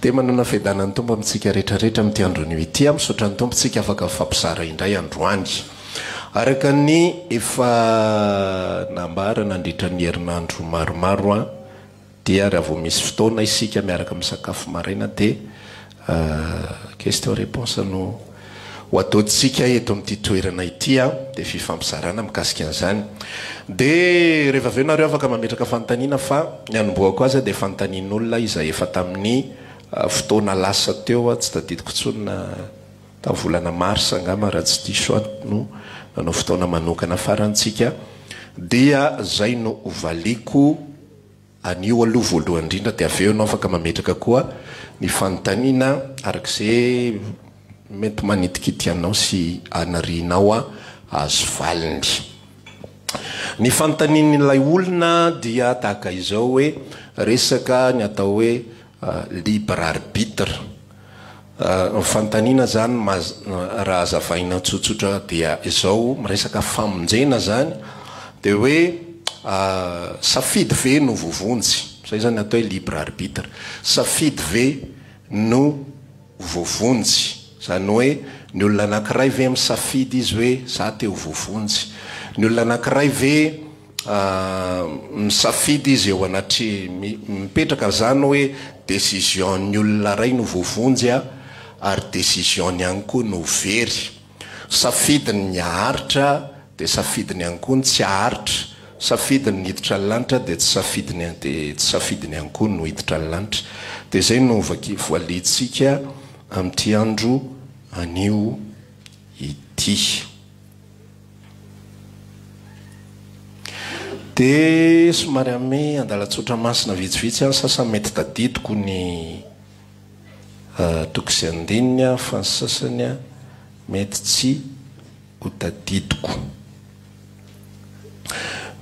Dia manana fiadanan'ny Tompo amintsika rehetra rehetra amin'ity andro anio ity aho. Misaotra ny Tompo tsika afaka mifampizara indray androany. Araka ny efa nambara nandritra ny herinandro maromaro an, dia raha vao misy fotoana isika miaraka misakafo maraina dia question réponse no ho ataontsika eto amin'ity toerana ity an, dia fifampizarana mikasika an'izany. Dia rehefa avy eo nareo afaka mametraka fanontaniana fa ny hanombohako azy dia fanontanian'olona izay efa tamin'ny fotoana lasa teo, tsy tadidiko intsony na tamin'ny volana mars angamba raha tsy diso aho no nanao fotoana manokana farany tsika, dia izay no hovaliako. Anio aloha voalohany indrindra dia avy eo ianao afaka mametraka koa ny fanontaniana araka izay mety manitikitika anao sy anirianao hahazo valiny. Ny fanontanian'ilay olona dia tahaka izao hoe resaka ny atao hoe libre arbitre. Ny fanontaniana izany raha hazavaina tsotsotra dia izao, miresaka famonjena izany dia hoe safidy ve no voavonjy? Izay izany atao hoe libre arbitre. Safidy ve no voavonjy? Izany hoe ny olona anankiray ve misafidy izy hoe za te ho voavonjy? Ny olona anankiray ve Misafidy izy eo anatreha, mipetraka zany hoe decision ny olona ray no voavonjy a, ary decision-ny ihany koa no very. Safidiny ny haharitra dia safidiny ihany koa ny tsy haharitra, safidiny ny hiditra ny lanitra dia tsy safidiny dia tsy safidiny ihany koa no hiditra ny lanitra. Dia izay no vaky voalintsika amin'ity andro anio ity. Dia somary hanome andalan-tsotra masina vitsivitsy aho, ny sasany mety tadidiko ny toko sy andininy fa ny sasany mety tsy ho tadidiko.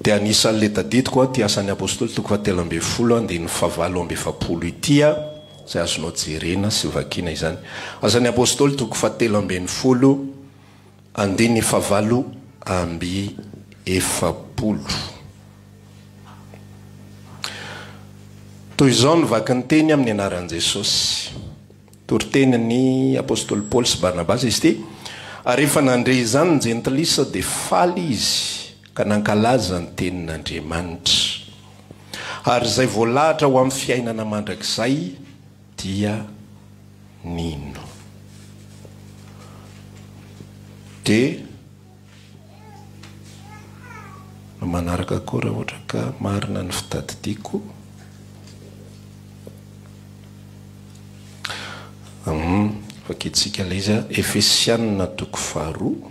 Dia anisan'ilay tadidiko ity Asan'ny Apostoly toko fahatelo ambin'ny folo andininy fahavalo amby efapolo ity, izay azonao jerena sy vakiana izany. Asan'ny Apostoly toko fahatelo ambin'ny folo. Andininy fahavalo amby efapolo. Toy izao ny vakin'ny teny amin'ny anaran'i Jesosy. Toritenin'ny apostoly Paoly sy Barnabasy izy ity, Ary rehefa nandre izany ny Jentilisa dia faly izy ka nankalaza ny tenin'Andriamanitra. Ary izay voalahatra ho amin'ny fiainana mandrakizay dia nino. Dia ny manaraka koa raha ohatra ka marina ny fitadidiako. Hum, vakintsika ilay izy, Efesianina toko faharoa.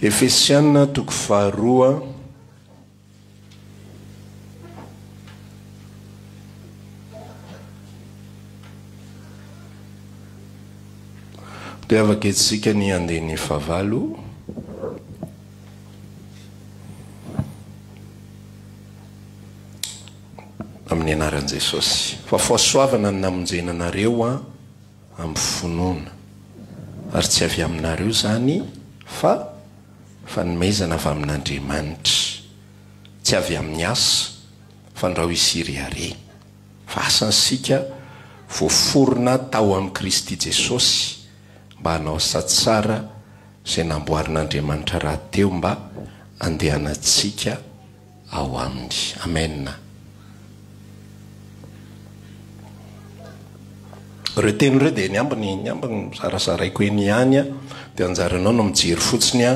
Efesiana toko faharoa. Dia afaka isika ny andininy fahavalo. Amin'ny anaran'i Jesosy. Fa fahasoavana ny namonjena anareo an, amin'ny finoana. Ary tsy avy aminareo izany fa Fanomezana avy amin'Andriamanitra, tsy avy amin'ny asa, fandrao hisiriaria, fa asan'isika voaforona tao amin'i Kristy Jesosy mba hanao asa tsara izay namboarin'Andriamanitra rahateo mba handehanantsika ao aminy. Amen. Ireo teny ireo dia ny ambiny, ny ambiny zarazaraiko eny ihany dia anjaranao no mijery fotsiny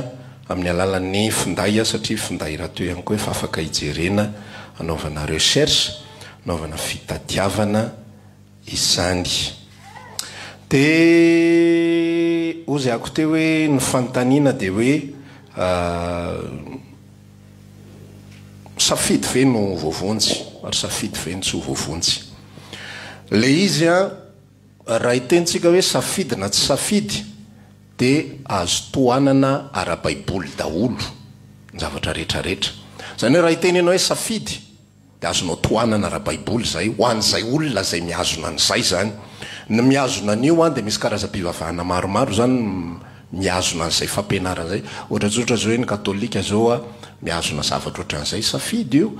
amin'ny alalan'ny finday satria finday rahateo ihany koa efa afaka hijerena hanaovana recherche, hanaovana fitadiavana izany. Dia hozy ako teo hoe ny fanontaniana dia hoe Safidy ve no ho voavonjy ary safidy ve no tsy ho voavonjy? Ilay izy an, raha hitentsika hoe safidy na tsy safidy dia azo tohanana ara-baiboly daholo ny zavatra rehetra rehetra. Izany hoe raha hiteny ianao hoe safidy. Dia azonao tohanana ara-baiboly izay, ho an'izay olona izay mihazona an'izay izany. Ny mihazona an'io an, dia misy karazam-pivavahana maromaro izany mihazona an'izay fampianarana izay. Ohatra tsotra izao hoe ny katolika izao an, mihazona zavatra ohatran'izay, safidy io.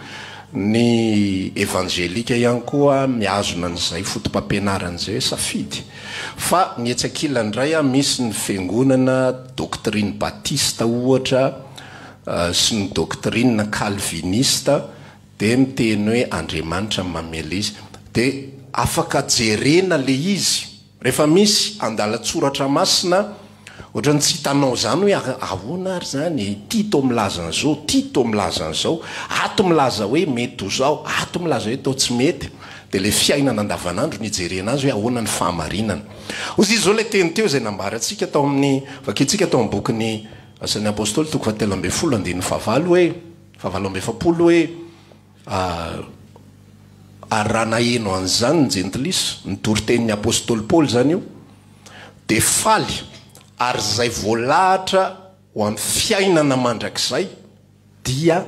Ny evanjelika ihany koa mihazona an'izay foto-pampianarana izay, safidy. Fa ny etsy ankilany indray an, misy ny fiangonana doctrine batiste ohatra, sy ny doctrine calviniste dia miteny hoe Andriamanitra no mamela izy dia afaka jerena le izy rehefa misy andalan-tsoratra masina ohatran'ny tsy hitanao izany hoe ahoana ary izany e, ity toa milaza an'izao, ity toa milaza an'izao, ato milaza hoe mety ho izao, ato milaza hoe toa tsy mety, dia le fiainana andavanandro no ijerena azy hoe ahoana ny fahamarinana. Hoy izy izao ilay teny teo izay nambarantsika tao amin'ny, vakintsika tao amin'ny bokin'ny Asan'ny Apostoly toko fahatelo ambin'ny folo andininy fahavalo hoe, fahavalo amby efapolo hoe, Ary raha naheno an'izany ny Jentilisa, ny toritenin'ny Apostoly Paoly izany io, dia faly, ary izay voalahatra ho amin'ny fiainana mandrakizay dia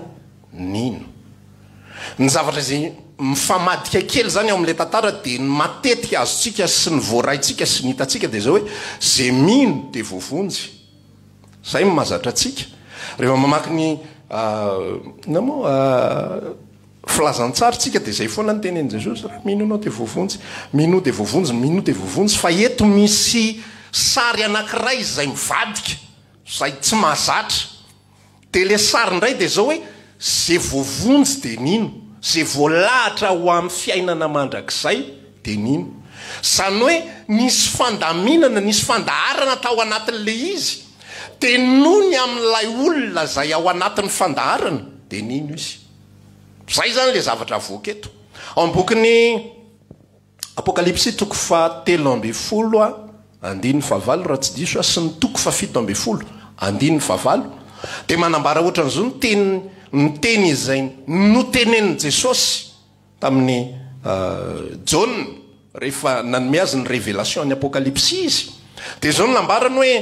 nino. Ny zavatra izay mifamadika kely izany ao amin'ilay tantara dia ny matetika azontsika sy ny voaraintsika sy ny hitantsika dia izao hoe, izay mino dia voavonjy. Izay no mahazatra antsika. Rehefa mamaky ny inona moa filazantsara isika dia izay foana no tenenin'i Jesosy, raha mino ianao dia voavonjy, minoa dia voavonjy, minoa dia voavonjy. Fa eto misy sary anankiray izay mivadika, izay tsy mahazatra. Dia ilay sary indray dia izao hoe, izay voavonjy dia nino, izay voalahatra ho amin'ny fiainana mandrakizay dia nino. Izany hoe nisy fandaminana, nisy fandaharana tao anatin'ilay izy, dia nony amin'ilay olona izay ao anatin'ny fandaharana dia nino izy. Izay izany ilay zavatra avoaka eto. Ao amin'ny bokin'ny Apokalypsy toko fahatelo ambin'ny folo andininy fahavalo raha tsy diso aho sy ny toko fahafito ambin'ny folo andininy fahavalo dia manambara ohatran'izao ny teny ny teny izay notenenin'i Jesosy tamin'i Jaona rehefa nanome azy ny révélation ny Apokalypsy izy. Dia izao no nambarany hoe,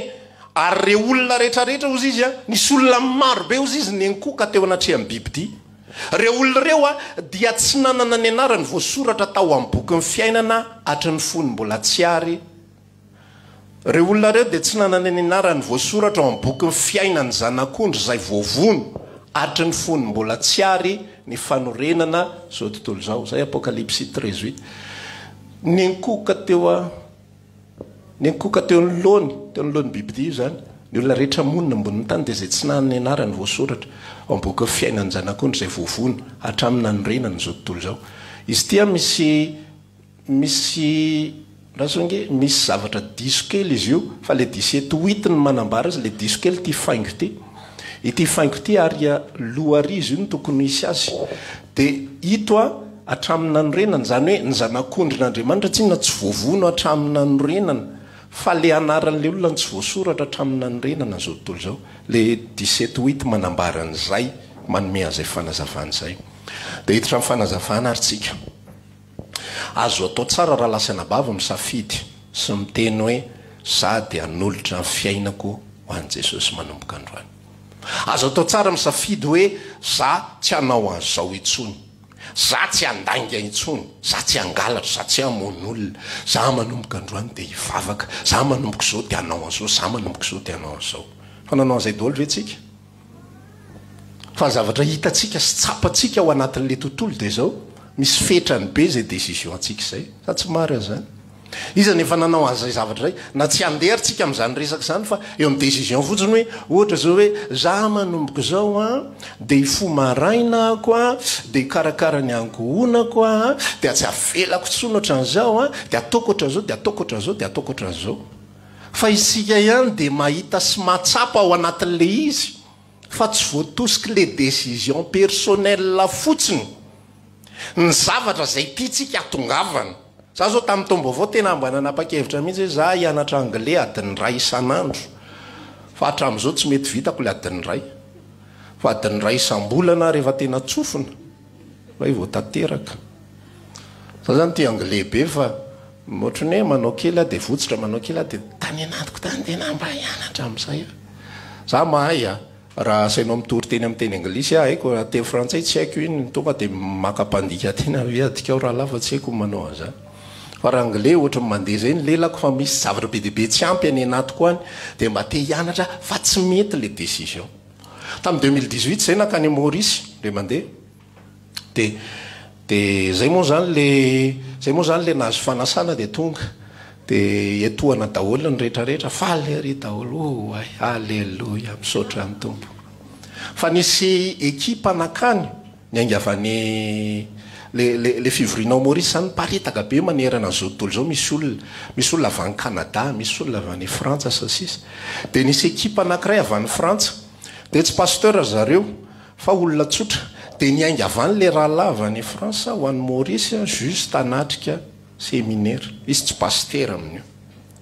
ary ireo olona rehetrarehetra hozy izy, nisy olona marobe hozy izy nenkoka teo anatrehan'ny bibidia. Ireo olona ireo dia tsy nanana ny anarany voasoratra tao amin'ny bokin'ny fiainana hatry ny fony mbola tsy ary. Ireo olona ireo dia tsy nanana ny anarany voasoratra ao amin'ny bokin'ny fiainan'ny Zanak'ondry izay voavono hatry ny fony mbola tsy ary ny fanorenana izao tontolo izao. Izay Apokalypsy 13 huit. Nenkoka teo a. Niankohoka teo anoloany, teo anoloan'ny bibidia io izany, ny olona rehetra monina ambonin'ny tany dia izay tsy nanana ny anarany voasoratra ao amin'ny bokin'ny fiainan'ny Zanak'ondry izay voavono hatramin'ny nanorenana izao tontolo izao. Izy ity an, misy, misy, andraso ange, misy zavatra diso kely izy io, fa ilay dix-sept huit no manambara azy, ilay diso kely ity faingo ity. Ity faingo ity ary loha ary izy io no tokony hisy azy. Dia ito a, hatramin'ny nanorenana, izany hoe ny zanak'ondrin'Andriamanitra tsinona tsy voavono hatramin'ny nanorenana, fa le anaran'le olona no tsy voasoratra hatramin'ny nanorenana an'izao tontolo izao. Le 17 huit manambara an'izay, manome an'izay fanazavana izay. Dia hiditra amin'ny fanazavana ary tsika. Azo atao tsara raha lasa anabavy misafidy sy miteny hoe za dia hanolotra ny fiainako ho an'i Jesosy manomboka androany. Azo atao tsara misafidy hoe za tsy hanao an'izao intsony, za tsy handainga intsony, za tsy hangalatra, za tsy hamono olona, za manomboka androany dia hivavaka, za manomboka izao dia hanao an'izao, za manomboka izao dia hanao an'izao. Fa nanao an'izay daholo ve tsika? Fa ny zavatra hitantsika sy tsapantsika ao anatin'ilay tontolo dia izao, misy fetrany be izay décision-ntsika izay. Sa tsy marina izany? Iza no efa nanao an'izay zavatra izay? Na tsy handeha ary tsika amin'izany resaka izany fa eo amin'ny décision fotsiny hoe, ohatra izao hoe, za manomboka izao an, dia hifoha maraina ako an, dia hikarakara ny ankohonako an, dia tsy avelako intsony ohatran'izao an, dia ataoko ohatran'izao, dia ataoko ohatran'izao, dia ataoko ohatran'izao. Fa isika ihany dia mahita sy mahatsapa ao anatin'ilay izy fa tsy voatosik'ilay décision personnelle fotsiny ny zavatra izay tiantsika hatongavana. Za zao tamin'ny taom-baovao tena mba nanapa-kevitra mihitsy hoe za hianatra anglais adiny iray isan'andro fa hatramin'izao tsy mety vitako ilay adiny iray fa adiny iray isam-bolana rehefa tena tsofina Zay vao tanteraka. Za zany tia anglais be fa ohatran'ny hoe manao kely aho dia votsotra, manao kely aho dia tany anatiko tany tena mba hianatra amin'izay aho. Za mahay a! Raha asainao mitory teny amin'ny teny anglisy aho haiko, raha teny frantsay tsy haiko iny, tonga dia maka mpandika teny aho hoe adikao rahalahy fa tsy haiko ny manao an'izany. Fa raha anglais ohatry ny mandeha izay ny lelako fa misy zavatra be dia be tsy ampy any anatiko any dia mba te hianatra fa tsy mety ilay décision. Tamin'ny 2018 izay nankany Maurice indray mandeha dia dia izay moa izany le izay moa izany le nahazo fanasana dia tonga dia etohana daholo ny rehetra rehetra, faly ery daholo, oay, aleloia, misaotra ny Tompo. Fa nisy ekipa nankany Niainga avy any le le le fivoriana ao Maurice zany miparitaka be manerana an'izao tontolo izao misy olona, misy olona avy any Canada, misy olona avy any Frantsa sy ny sisa. Dia nisy ekipa anankiray avy any Frantsa, dia tsy pasteur ry zareo fa olona tsotra, dia niainga avy any le rahalahy avy any France ho any Maurice juste hanatrika seminaire, izy tsy pasitera amin'io.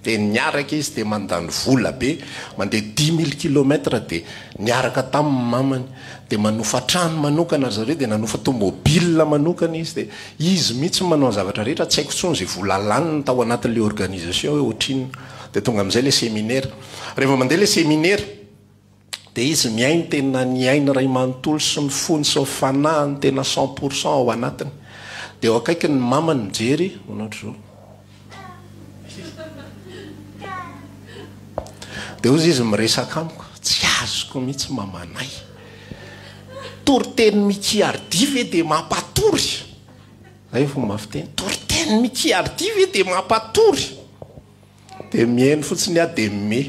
Dia niaraka izy dia mandany vola be, mandeha dix mille kilomètres dia niaraka taminy mamany, dia manofa trano manokana ry zareo, dia nanofa tomobile manokana izy, dia izy mihitsy no manao ny zavatra rehetra, tsy haiko intsony izay vola laniny tao anatin'ilay organisation hoe ohatrinona. Dia tonga amin'izay ilay seminera. Rehefa mandeha ilay seminera, Dia izy mihaino tena ny ainy iray manontolo sy ny fony sy ny fanahiny tena cent pour cent ao anatiny. Dia eo akaikiny ny mamany mijery manao ohatr'izao. Dia hozy izy miresaka amiko, tsy azoko mihitsy mamanay. Toriteny mikiardia ve dia mampatory? Zay fomba fiteny, toriteny mikiardia ve dia mampatory? Dia mihaino fotsiny aho dia me.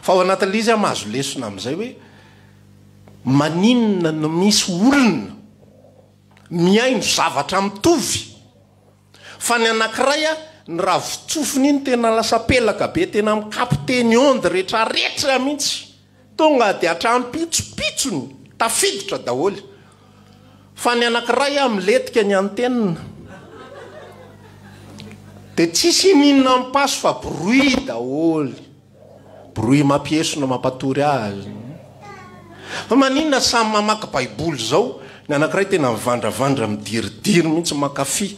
Fa ao anatin'ilay izy aho mahazo lesona amin'izay hoe maninona no misy olona mihaino zavatra mitovy fa ny anankiray ny ravin-tsofiny iny tena lasa pelaka be tena mi-capter ny onde retraretra mihitsy. Tonga dia hatramin'ny pitsopitsony tafiditra daholo. Fa ny anankiray ah milentika ny antenne. Dia tsisy ininona mipaso fa bruit daholo. Bruit mampiesona mampatory azy. Fa maninona samy mamaky baiboly izao, ny anankiray tena mivandravandra midiridiry mihitsy mankafy.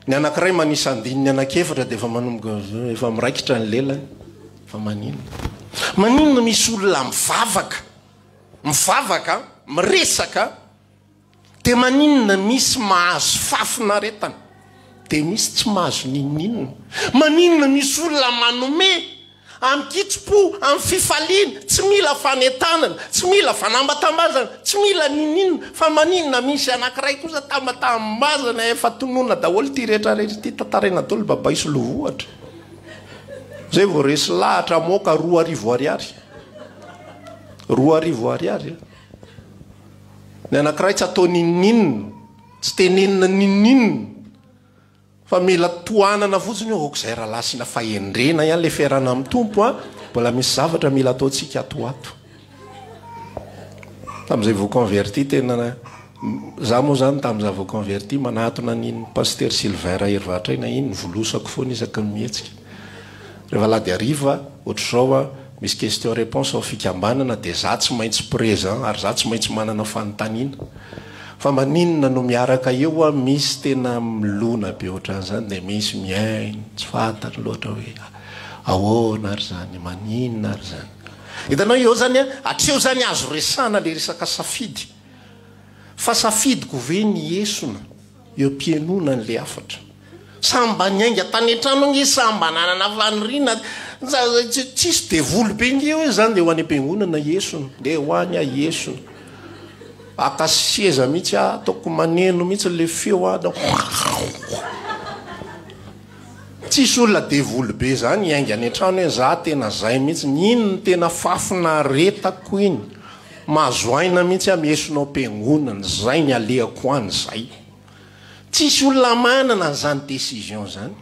Ny anankiray manisa andininy anankiefatra dia efa manomboka efa miraikitra ny lelany. Fa maninona? Maninona misy olona mivavaka, mivavaka, miresaka, dia maninona misy mahazo fahafinaretana, dia misy tsy mahazo n'inon'inona? Maninona misy olona manome amin-kitsim-po, amin'ny fifaliana, tsy mila fanentanana, tsy mila fanambatambazana, tsy mila n'inon'inona, fa maninona misy anankiray kosa tambatambazana efa tononina daholo ity rehetrarehetra ity, tantaraina daholo babay solovohatra. Zay vao resy lahatra hamoaka 2000 ariary. 2000 ariary a. Ny anankiray tsy atao n'inon'inona, tsy tenenina n'inon'inona, fa mila tohanana fotsiny hoe ok izay rahalahy asiana fahendrena ihany ilay fiarahana amin'ny Tompo a, mbola misy zavatra mila ataontsika ato ho ato. Tamin'izay vao converti tena za moa zany tamin'izaho vao converti manatona an'iny Pasitera Sylvain Raherivahatraina iny volosako foana isaky ny mihetsika. Rehefa alahady hariva ohatr'izao a, misy question réponse ao fikambanana dia za tsy maintsy présent ary za tsy maintsy manana fanontaniana. Fa maninona no miaraka eo a, misy tena milona be ohatran'izany dia misy mihaino tsy fantany loatra hoe ahoana ary izany, maninona ary izany. Hitanao eo zany a, hatreo zany azo resahana le resaka safidy. Fa safidiko ve ny esona eo am-pihainoana an'le hafatra? Samy mba niainga tany an-trano ange, samy mba nanana faniriana, tsisy devoly be nge hoe zany de ho any am-piangonana hiesona, ndeha ho any aho hiesona. Haka seza mihitsy aho, ataoko maneno mihitsy le feo aho. Tsisy olona devoly be zany hiainga any an-trano hoe za tena zay mihitsy, iny no tena fafinaretako iny, mahazo aina mihitsy aho miesona ao am-piangonana, zay ny alehako any zay. Tsisy olona manana an'izany décision zany.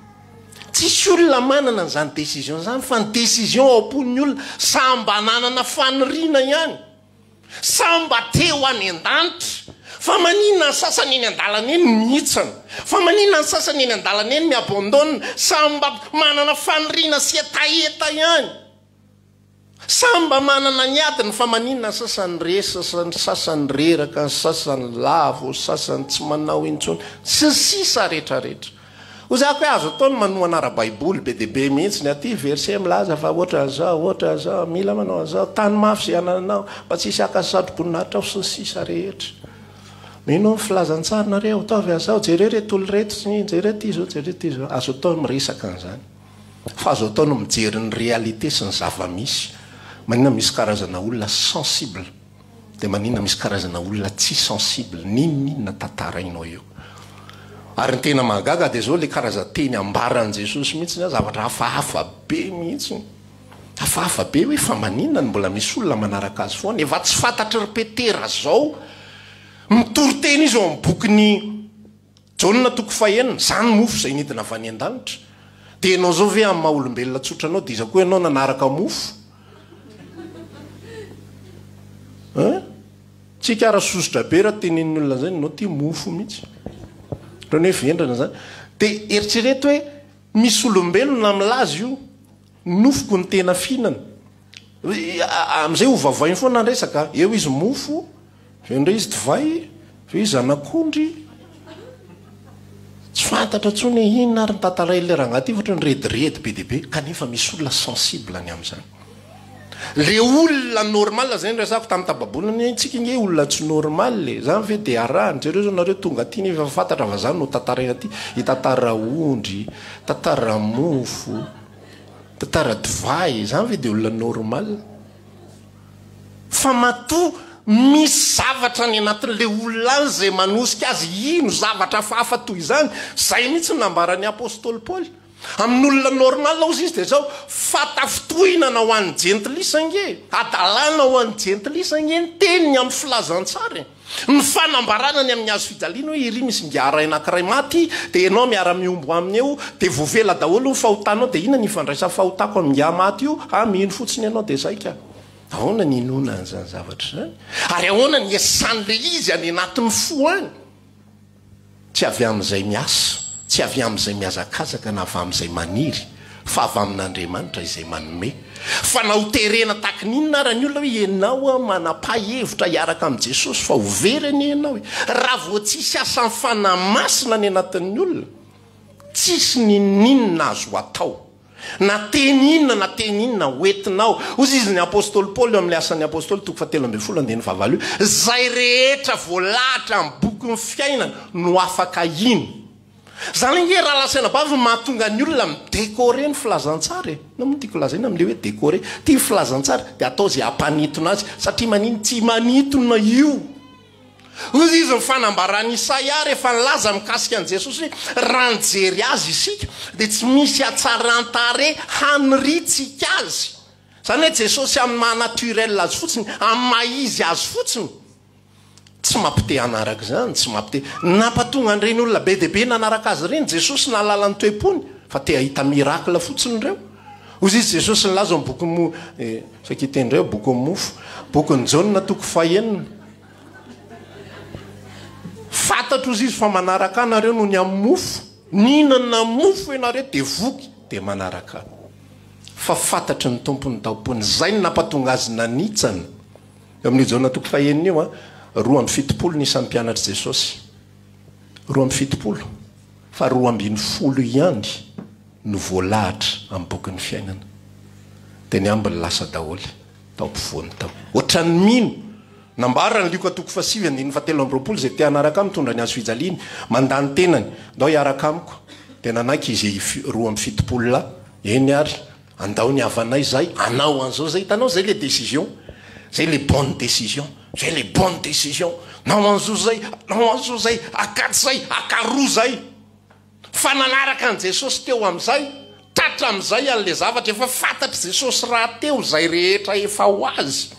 Tsisy olona manana an'izany décision zany fa ny décision ao am-pon'ny olona samy mba nanana faniriana ihany. Samy mba te ho any an-danitra. Fa maninona ny sasany eny an-dalana eny mihitsana? Fa maninona ny sasany eny an-dalana eny mi-abandonne? Samy mba manana faniriana sy hetaheta ihany. Samy mba manana ny adiny fa maninona ny sasany resy, ny sasany reraka, ny sasany lavo, ny sasany tsy manao intsony, sy ny sisa rehetra rehetra. Hoy za hoe azo atao ny manohana ara-baiboly be dia be mihitsy ny aty verset milaza fa ohatran'izao, ohatran'izao, mila manao an'izao, tany mafy izay anananao, mba tsy hisy haka satroboninahitra ao sy ny sisa rehetra. Mino ny filazantsara nareo, ataovy an'izao, jereo ireto olona ireto, jereo ity izao, jereo ity izao. Azo atao ny miresaka an'izany. Fa azo atao ny mijery ny réalité sy ny zava-misy. Maninona misy karazana olona sensible? Dia maninona misy karazana olona tsy sensible n'inon'inona tantarainao eo? Ary ny tena mahagaga dia izao ilay karazan-teny ambaran'i Jesosy mihitsy an, zavatra hafahafa be mihitsy. Hafahafa be hoe fa maninona no mbola misy olona manaraka azy foana? Efa tsy fantatry ry Petera izao. Mitory teny izy ao amin'ny bokin'i Jaona toko fahenina, Izany mofo izay nidina avy any an-danitra. Dia ianao izao ve amin'ny maha olombelona tsotra anao dia iza koa ianao nanaraka mofo? Hein? Tsika ara sosotra be raha tenenin'ny olona an'izany, ianao tia mofo mihitsy. Ohatran'ny hoe vendrana izany. Dia eritrereto hoe misy olombelona milaza io, nofoko ny tena fihinana. Amin'izay ho vavainy foana ny resaka, eo izy mofo, avy eo indray izy divay, avy eo izy zanak'ondry. Tsy fantatra intsony hoe inona ary ny tantarain'ilay rangahy ity fa ohatran'ny rediredy be dia be, kanefa misy olona sensible ny amin'izany. Le olona normal zay no resahako tamin'ny tababoana ny antsika nge olona tsy normal e, zany ve de arahana, jereo zao nareo tonga aty nefa efa fantatra fa zany no tantaraina aty, hitantara ondry, tantara mofo. Tantara divay, zany ve de olona normal? Fa matoa misy zavatra any anatin'le olona any zay manosika azy hino zavatra hafahafa toy izany, zay mihitsy no nambaran'ny apostoly Paoly. Amin'olona normal ozy izy de zao, fa tafintohinana ho an'ny jentilisa ange, hadalana ho an'ny jentilisa ange ny teniny amin'ny filazantsara e. Ny fanambarana ny amin'ny hazo fijaliana hoe iry misy ingahy anankiray maty dia ianao miara-mihombo aminy eo dia voavela daholo ny fahotanao dia inona ny ifandraisan'ny fahotako amin'ny ingahy maty io? Ah mino fotsiny ianao dia zay ka. Ahoana ny inoana an'izany zavatra izany? Ary ahoana ny iasan'ilay izy any anatin'ny fo any? Tsy avy amin'izay miasa, tsy avy amin'izay mihazakazaka na avy amin'izay maniry, fa avy amin'Andriamanitra izay manome. Fa na ho terena tahaka ny inona ara ny olona hoe ianao manapaha hevitra hiaraka amin'i Jesosy fa ho very anie ianao e! Raha vao tsisy asan'ny Fanahy Masina any anatin'ny olona, tsisy n'inon'inona azo atao. Na teny inona na teny inona hoentinao. Hoy izy ny apostoly Paoly eo amin'ilay Asan'ny Apostoly toko fahatelo ambinifolo andininy fahavalo io, Izay rehetra voalahatra amin'ny bokin'ny fiainana no afaka hino. Izany ange rahalahy sy anabavy no mahatonga ny olona mi-decorer ny filazantsara e. Inona moa no tiako lazaina amin'ilay hoe decorer? Ity ny filazantsara dia atao izay hampanintona azy satria maninona? Tsy manintona io. Hoy izy ny fanambaran'i Isaia rehefa nilaza mikasika an'i Jesosy hoe, Raha nijery Azy isika, dia tsy misy hatsaran-tarehy haniritsika Azy. Izany hoe Jesosy amin'ny maha naturel Azy fotsiny, amin'ny maha Izy Azy fotsiny. Tsy mampite hanaraka izany, tsy mampite. Nampatonga an'ireny olona be dia be nanaraka Azy ireny Jesosy nahalala ny toe-pony, fa te hahita miracle fotsiny ireo. Hoy izy Jesosy nilaza ao amin'ny bokin'ny mo, eh, saika hiteny indray aho bokin'ny mofo, bokin'i Jaona toko fahenina. Fantatro ozy izy fa manaraka ahy nareo noho ny amin'ny mofo. Nihinana mofo ianareo dia voky dia manaraka ahy. Fa fantatry ny Tompo ny taom-pony. Izay no nampatonga azy nanitsana. Eo amin'io Jaona toko fahenina io, 72 ny isan'ny mpianatr'i Jesosy. 72. Fa 12 ihany no voalahatra amin'ny bokin'ny fiainana. Dia ny ambiny lasa daholo. Tao ampovoany tao. Ohatran'ny mino. Nambaran'i Lioka toko fahasivy andininy fahatelo amby 20 izay te hanaraka ahy mitondra ny hazo fijaliany, mandà ny tenany, ndao hiaraka amiko. Dia nanaiky izy 72 lahy. Eny ary, andao ny havanay izahay, hanao an'izao izay. Hitanao, izay ilay décision. Izay ilay bonne décision. Izay ilay bonne décision. Hanao an'izao izay, hanao an'izao izay, akatsy izay, akaroa izay. Fa nanaraka an'i Jesosy teo amin'izay, tratra amin'izay an'ilay zavatra efa fantatr'i Jesosy rahateo izay rehetra efa ho azy.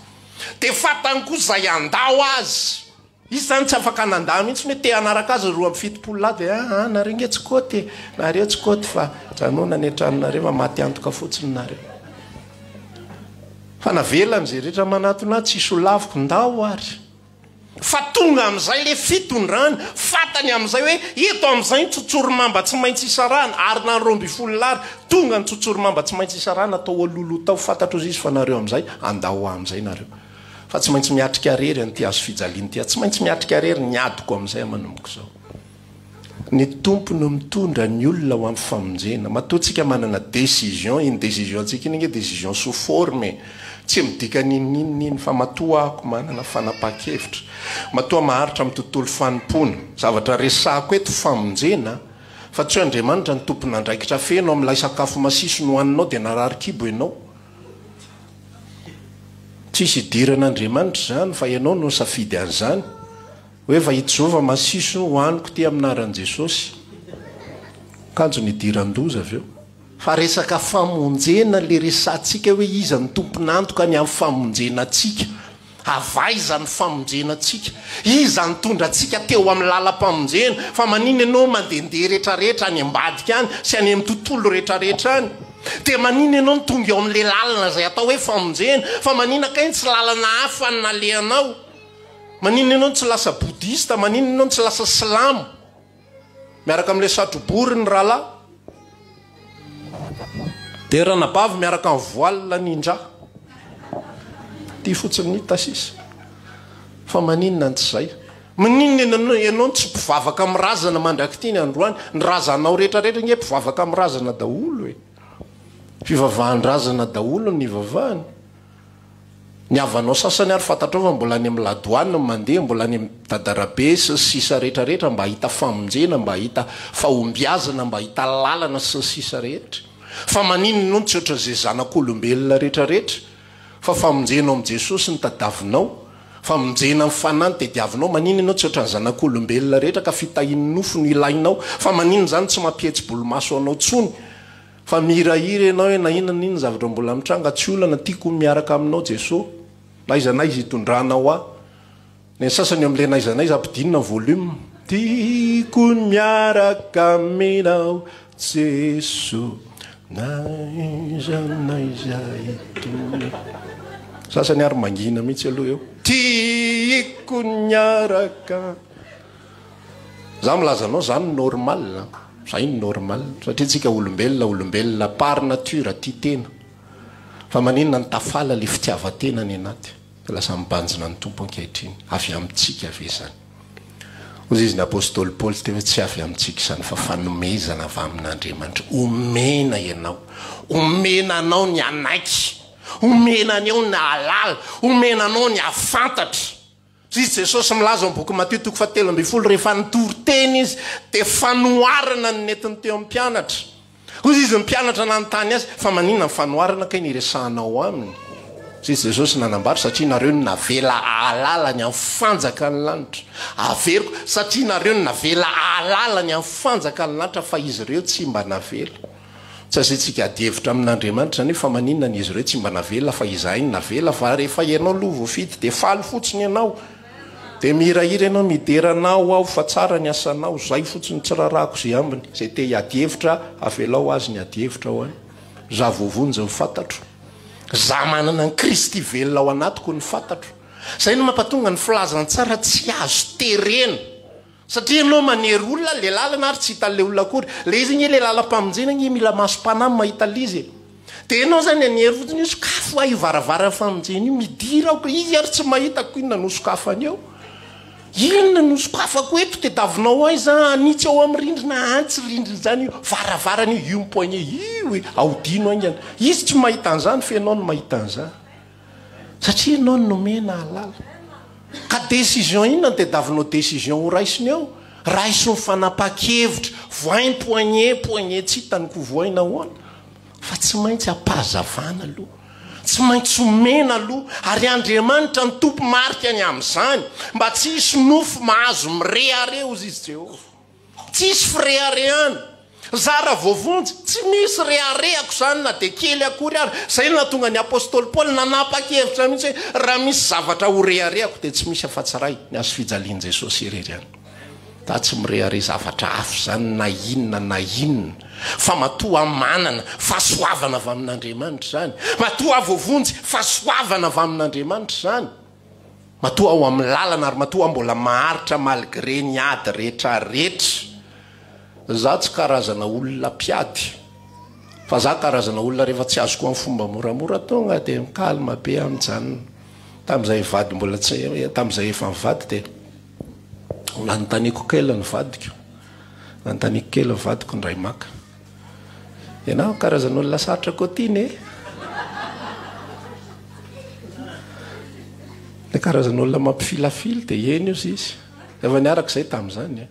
Dia fantany koa izay handao azy. Izy izany tsy afaka nandà mihitsy hoe te hanaraka azy ny 72 lahy dia aa nareo nge tsy kôty e, nareo tsy kôty fa janona any an-tranonareo fa maty antoka fotsiny nareo. Fa navelany izay rehetra manatona ahy tsisy ho laviko, ndao ary. Fa tonga amin'izay ilay fitondrany, fantany amin'izay hoe eto amin'izay ny tsotsorimamba tsy maintsy isarahana, ary na ny 12 lahy ary tonga ny tsotsorimamba tsy maintsy isarahana tao Ololo tao, fantatro izy fa nareo amin'izay, andao ho amin'izay nareo. Fa tsy maintsy miatrika rery an'ity hazo fijaliana ity aho, tsy maintsy miatrika rery ny adiko amin'izay aho manomboka izao. Ny Tompo no mitondra ny olona ho amin'ny famonjena. Matoa tsika manana décision, iny décision-tsika iny ange décision sous forme e. Tsy midika n'inon'inona iny fa matoa ako manana fanapahan-kevitra, matoa maharitra amin'ny tontolo fanompoana, zavatra resahako eto famonjena, fa tsy hoe Andriamanitra no tompon'andraikitra feno amin'ilay sakafo masiso nohaninao dia narary kibo ianao. Tsisy idiran'Andriamanitra izany fa ianao no nisafidy an'izany. Hoe va i Jehovah masiso hohaniko ty aminaran'i Jesosy. Kanjo nidiran-doza avy eo. Fa resaka famonjena le resatsika hoe iza no tompon'antoka ny amin'ny famonjena antsika. Avy aiza ny famonjena antsika? Iza nitondra antsika teo amin'ny lalam-pamonjena? Fa maninona ianao mandehandeha retraretra any ambadika any sy any amin'ny tontolo retraretra any? Dia maninona ianao no tonga eo amin'le lalana izay atao hoe famonjena? Fa maninona kay no tsy lalana hafa no nalehanao? Maninona ianao no tsy lasa boudhiste? Maninona ianao no tsy lasa silamo? Miaraka amin'ilay satrobory ny rahalahy. Dia ranabavy miaraka amin'ny voile ny indra. Ity fotsiny ny hita sisa. Fa maninona no tsy izay? Maninona ianao no tsy mpivavaka amin'ny razana mandrak'ity ny androany? Ny razanao rehetrarehetra ange mpivavaka amin'ny razana daholo e. Fivavahan-drazana daholo ny ivavahany. Ny havanao sasany ary fantatrao fa mbola any amin'ny ladoany no mandeha, mbola any amin'ny dadarabe sy ny sisa rehetra rehetra mba hahita famonjena, mba hahita fahombiazana, mba hahita lalana sy ny sisa rehetra. Fa maninona no tsy ohatran'izay zanak'olombelona rehetra rehetra fa famonjena ao amin'i Jesosy no tadiavinao, famonjena amin'ny fanahy no tediavinao, maninona ianao tsy ohatran'ny zanak'olombelona rehetra ka fitahian'ny nofo no ilainao, fa maninona izany tsy mampihetsi-bolomaso anao intsony Fa mihirahira ianao hoe na inona na inona zavatra mbola mitranga tsy olana tiako ny miaraka aminao Jeso na aiza na aiza hitondranao ahy ny sasany eo amle na aiza na aiza ampidinina ny volume tiako ny miaraka aminao Jeso na aiza na aiza hitondra sasany ary mangina mihitsy aloha eo tiako ny miaraka Za milaza anao zany normal an, zay no normal satria tsika olombelona olombelona par nature tia tena fa maninona ny tafala le fitiavan-tena any anaty de lasa mibanjina ny Tompo ankehitriny, avy amintsika ve zany? Hoy izy ny apostoly Paoly teo hoe tsy avy amintsika izany fa fanomezana avy amin'Andriamanitra, omena ianao, omena anao ny hanaiky, omena anao ny hahalala, omena anao ny hahafantatra. Hoy izy Jesosy milaza ao amin'ny boky Matio toko fahatelo ambin'ny folo rehefa nitory teny izy dia fanoharana no nentiny teo amin'ny mpianatra. Hoy izy ny mpianatra nanontany azy fa maninona ny fanoharana kay no iresahanao aminy? Hoy izy Jesosy nanambara satria nareo no navela hahalala ny amin'ny fanjakan'ny lanitra. Averiko satria nareo no navela hahalala ny amin'ny fanjakan'ny lanitra fa izy ireo tsy mba navela. Tsy asiantsika adihevitra amin'Andriamanitra izany hoe fa maninona ny izy ireo tsy mba navela fa izahay no navela fa rehefa ianao aloha voafidy dia faly fotsiny ianao dia mihirahira ianao midera anao aho fa tsara ny asanao zay fotsiny tsy rarahako izay ambiny izay te hiady hevitra avelao azy ny ady hevitra ho any za voavonjy ny fantatro za manana an'i Kristy velona ao anatiko ny fantatro zay no mampatonga ny filazantsara tsy azo terena Satria ianao manery olona le lalana ary tsy hitan'le olona akory. Le izy nge le lalam-pamonjena nge mila masom-panahy mahita le izy e. De ianao zany hanery fotsiny hoe sokafo hoa io varavaran'ny famonjena io, midira aho ka izy ary tsy mahita ko inona no sokafany eo. Inona no sokafako eto, tediavinao aiza hanitsy ao amin'ny rindrina, antsy rindrina izany io varavarana io, io mi-poignet io e, aodino haingana. Izy tsy mahita an'izany fa ianao no mahita an'izany. Satria ianao no nomena hahalala. Ka décision inona no tediavinao décision ho raisina eo? Raiso ny fanapahan-kevitra, vohay ny poignet, poignet tsy hitany ko vohaina ahoana? Fa tsy maintsy ampahazavana aloha. Tsy maintsy omena aloha. Ary Andriamanitra no tompo marika ny amin'izany. Mba tsy hisy nofo mahazo mirehareha hozy izy Jehovah. Tsisy fireharehana. Za raha voavonjy, tsy misy reharehako izany na dia kely akory ary. Izay no nahatonga ny apostoly Paoly nanapa-kevitra mihitsy hoe raha misy zavatra ho reharehako dia tsy misy afa-tsy iray, ny hazo fijalian'i Jesosy irery ihany. Za tsy mirehareha zavatra hafa izany na inona na inona, fa matoa aho manana fahasoavana avy amin'Andriamanitra izany, matoa aho voavonjy, fahasoavana avy amin'Andriamanitra izany. Matoa ao amin'ny lalana ary matoa aho mbola maharitra malgré ny ady rehetra rehetra. Za tsy karazana olona mpiady fa za karazana olona rehefa tsy azoko amin'ny fomba moramora tonga dia mi-calme be aho mijanona. Tamin'izay vady mbola tsy tamin'izay efa nivady dia nanontaniako kely ny vadiko. Nanontaniako kely ny vadiko indray maka. Ianao karazan'olona sarotra kotiana e! Ilay karazan'olona mampifilafila dia eny ozy izy. Efa niaraka izay tamin'izany e.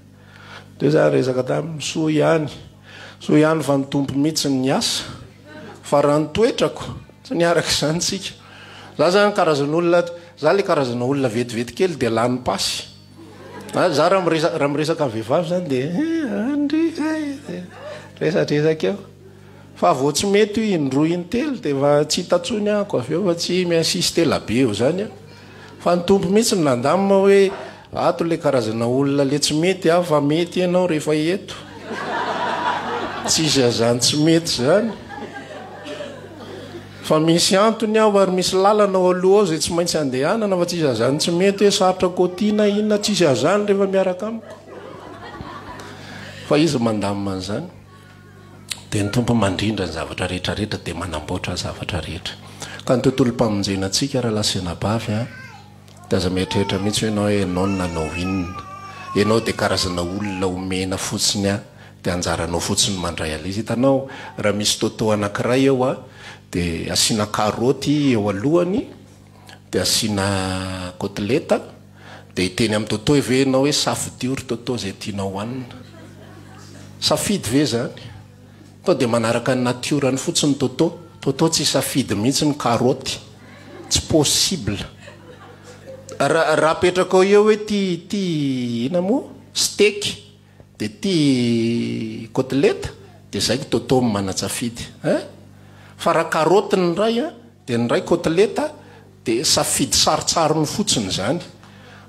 Teo za niresaka taminy, soa ihany, soa ihany fa ny Tompo mihitsy no niasa, fa raha ny toetrako, tsy niaraka izany tsika. Za zany karazan'olona, za le karazana olona vetivety kely dia lany pasy. Za raha miresaka, raha miresaka amin'ny vehivavy zany dia eh, andry, eh, resadresaka eo. Fa vao tsy mety io indroa intelo dia efa tsy hita intsony ahako avy eo fa tsy mi-insister la be eo zany aho. Fa ny Tompo mihitsy no nandamina hoe ato le karazana olona le tsy mety aho fa mety ianao rehefa eto. Tsisy an'izany tsy mety izany. Fa misy antony aho ary misy lalana ao aloha ao izay tsy maintsy andehanana fa tsisy an'izany tsy mety hoe sarotra kotiana inona tsisy an'izany rehefa miaraka amiko. Fa izy mandamina an'izany. Dia ny Tompo mandrindra ny zavatra rehetra rehetra dia manamboatra ny zavatra rehetra. Ka ny tontolom-pamonjena antsika rahalahy sy anabavy an, dia aza mieritreritra mihitsy hoe ianao hoe ianao no nanao inona. Ianao dia karazana olona omena fotsiny an, dia anjaranao fotsiny ny mandray an'ilay izy. Hitanao, raha misy toto anankiray eo an, dia asiana karaoty eo alohany, dia asiana kotileta, Dia hiteny amin'i Toto ve ianao hoe safidio ry Toto izay tianao hohanina? Safidy ve izany? Tonga dia manaraka ny natiorany fotsiny Toto. Toto tsy hisafidy mihitsy ny karaoty. Tsy possible. Raha raha apetrakao eo hoe ty ty inona moa? Steak dia ty kotileta dia izay ny Toto no manan-tsafidy. Hein? Fa raha karaoty ny iray an, dia ny iray kotileta Dia safidy sarotsarony fotsiny izany.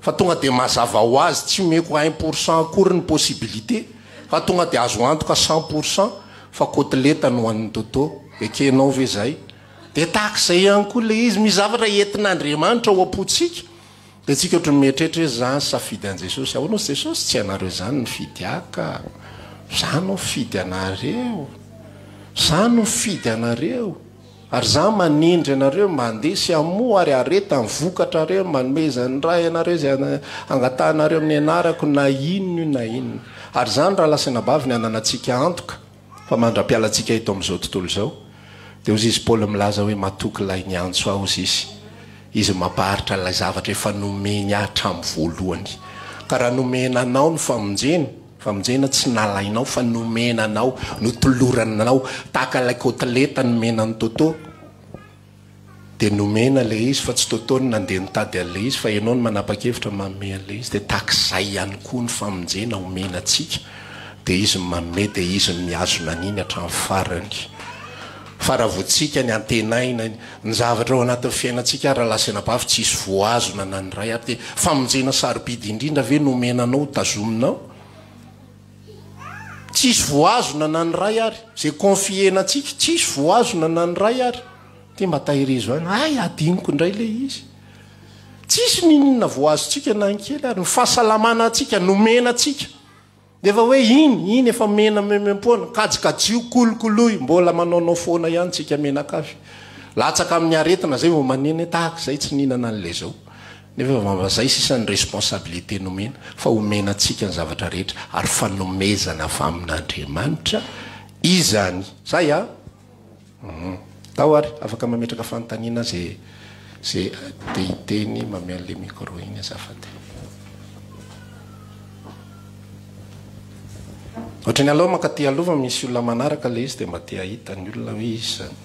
Fa tonga dia mazava ho azy, tsy omeko un pour cent akory ny possibilité, fa tonga dia azo antoka 100% fa kotileta no an'i Toto. Ekenao ve izay? Dia tahaka izay ihany koa ilay izy, misy zavatra entin'Andriamanitra ao am-pontsika, dia tsika ohatran'ny mieritreritra hoe za nisafidy an'i Jesosy. Ahoana hozy Jesosy? Tsy ianareo izany nifidy ahy ka. Za no nifidy anareo. Za no nifidy anareo. Ary Izaho manendry anareo mba handeha sy hamoa ary hahareta ny vokatrareo, mba hanomezan'ny Ray anareo izay angatahanareo amin'ny anarako na inona io na inona. Ary izany, rahalahy sy anabavy, ny hananantsika antoka fa mandra-pialantsika eto amin'izao tontolo izao, dia hozy izy Paoly milaza hoe, Matoky ilay niantso ahy, hozy izy, izy mampaharitra ilay zavatra efa nomeny ahy hatramin'ny voalohany. Ka raha nomena anao ny famonjena, Famonjena tsy nalainao fa nomena anao, notolorana anao, tahaka ilay kotileta nomena an'i Toto, dia nomena ilay izy fa tsy Toto no nandeha nitady an'ilay izy fa ianao no manapa-kevitra manome an'ilay izy, dia tahaka izay ihany koa ny famonjena omena antsika, dia izy no manome, dia izy no mihazona an'iny hatramin'ny farany. Fa raha vao tsika ny antenaina, ny zavatra ao anatin'ny fiainantsika ary rahalahy sy anabavy tsy hisy voahazona na ny iray ary dia famonjena sarobidy indrindra ve no omena anao ho tazominao? Tsy hisy voahazona na ny iray ary. Izay confier-na antsika, tsy hisy voahazona na ny iray ary. Ty mba tahirizo any. Hay, adinoko indray ilay izy. Tsy hisy n'inon'inona voahazontsika na ny kely ary. Ny fahasalamana antsika, nomena antsika. Nefa hoe iny, iny efa mena maimaimpoana, kajikajio, kolokoloy, mbola manaonao foana ihany tsika menakavy. Latsaka amin'ny aretina zay vao maneno hoe tahaka izay tsy nihinana an'ilay zao. Nefa efa mba zay sisa ny responsabilité nomena, fa omena antsika ny zavatra rehetra ary fanomezana avy amin'Andriamanitra izany. Zay a! Tao ary, afaka mametraka fanontaniana ze ze te hiteny manome an'le micro iny azafady. Ohatran'ny aleo mankaty aloha fa misy olona manaraka le izy dia mba te hahita ny olona hoe iza izany.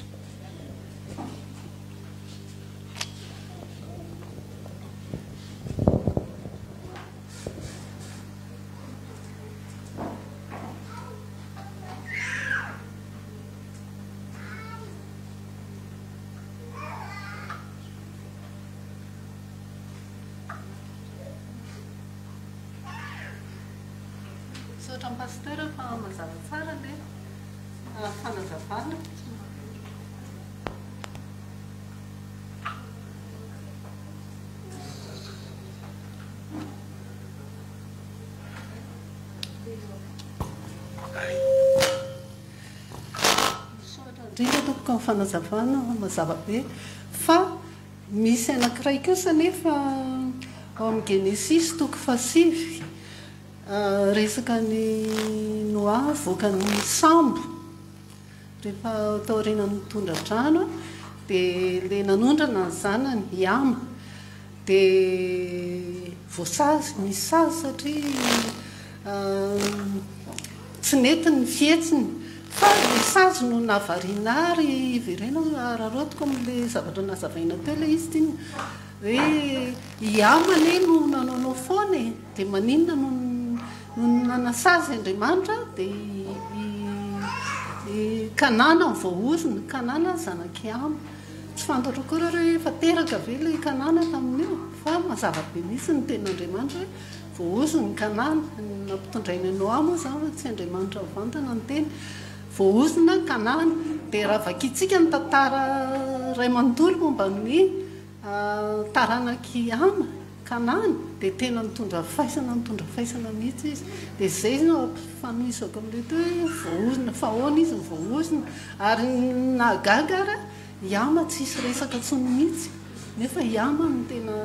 Misaotra an'i Pasteur fa mazava tsara le fanazavana. Misaotra indrindra tompoko amin'ny fanazavana mazava be. Fa misy anankiray kosa anefa ao amin'ny Genesisy toko fahasivy. Resaka an'i Noa avoakan'ny sambo rehefa taorianan'ny tondra-drano dia ilay nanondrana ny zanany i Hama dia voasazy, nisy sazy satria tsy nety ny fihetsiny fa ilay sazy no nahavariana ahy ary ivereno araraotiko amin'ilay zavatra nazavaina teo ilay izy ity hoe i Hama anie no nanaonao foana e! Dia maninona no no nanasazy Andriamanitra dia i i Kanana no voaozona, Kanana zanak'i Hama. Tsy fantatro akory ary hoe efa teraka ve ilay Kanana tamin'io fa mazava be mihitsy ny tenin'Andriamanitra hoe voaozona i Kanana. Nampitondrainy an'i Noa moa izany fa tsy Andriamanitra mivantana ny teny. Voaozona Kanana. Dia raha vakintsika ny tantara iray manontolo momba ny Taranak'i Hama, Kanana, dia tena nitondra faisana nitondra faisana mihitsy izy. Dia izay no ampifanohizako amin'ireto hoe voaozona, fa ahoana izy no voaozona? Ary ny nahagaga ary, i Hama tsisy resaka intsony mihitsy, nefa i Hama no tena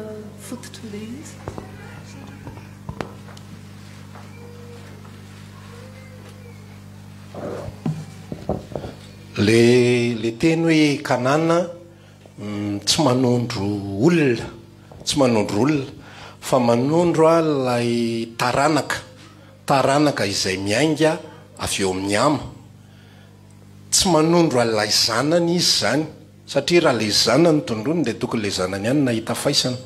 fototr'ilay izy. Le teny hoe Kanana Tsy manondro olona, tsy manondro olona, fa manondro ilay taranaka, taranaka izay miainga avy eo amin'ny Hama. Tsy manondro an'ilay zanany izy izany, satria raha ilay zanany tondroiny dia tokony ilay zanany ihany no nahita faisana.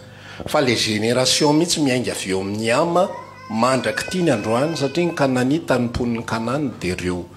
Fa ilay génération mihitsy miainga avy eo amin'ny Hama mandrak'ity ny androany, satria ny Kananita, ny mponin'i Kanana dia ireo.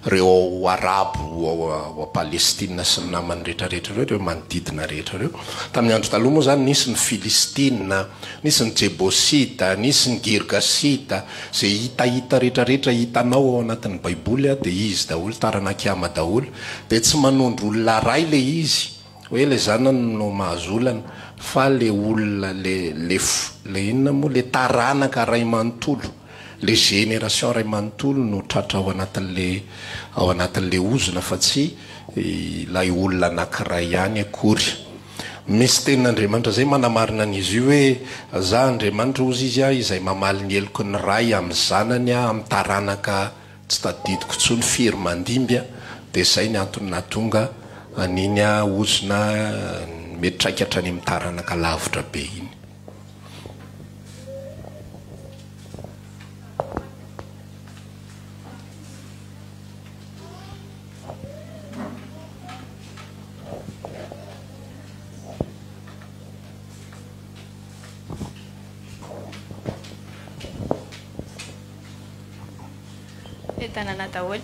Ireo Arabo ao Palestina sy ny namany rehetra rehetra ireo, ireo manodidina rehetra ireo. Tamin'ny andro taloha moa izany nisy ny Filistina, nisy ny Jebosita, nisy ny Girgasita, izay hitahita rehetra rehetra hitanao ao anatin'ny Baiboly dia izy daholo, taranak'i Hama daholo. Dia tsy manondro olona iray ilay izy, hoe ilay zanany no mahazo olana, fa ilay olona, ilay, ilay inona moa, ilay taranaka iray manontolo. Le génération ray manontolo no tratra ao anatin'le ao anatin'le ozona fa tsy ilay olona anakiray ihany akory. Misy tenin'Andriamanitra zay manamarina an'izy io hoe za Andriamanitra hozy izy a izay mamaly ny heloky ny ray amin'ny zanany a amin'ny taranaka tsy tadidiko intsony firy mandimby a de zay ny antony nahatonga an'iny ozona mitraika hatrany amin'ny taranaka lavitra be iny. Fiadanana daholo.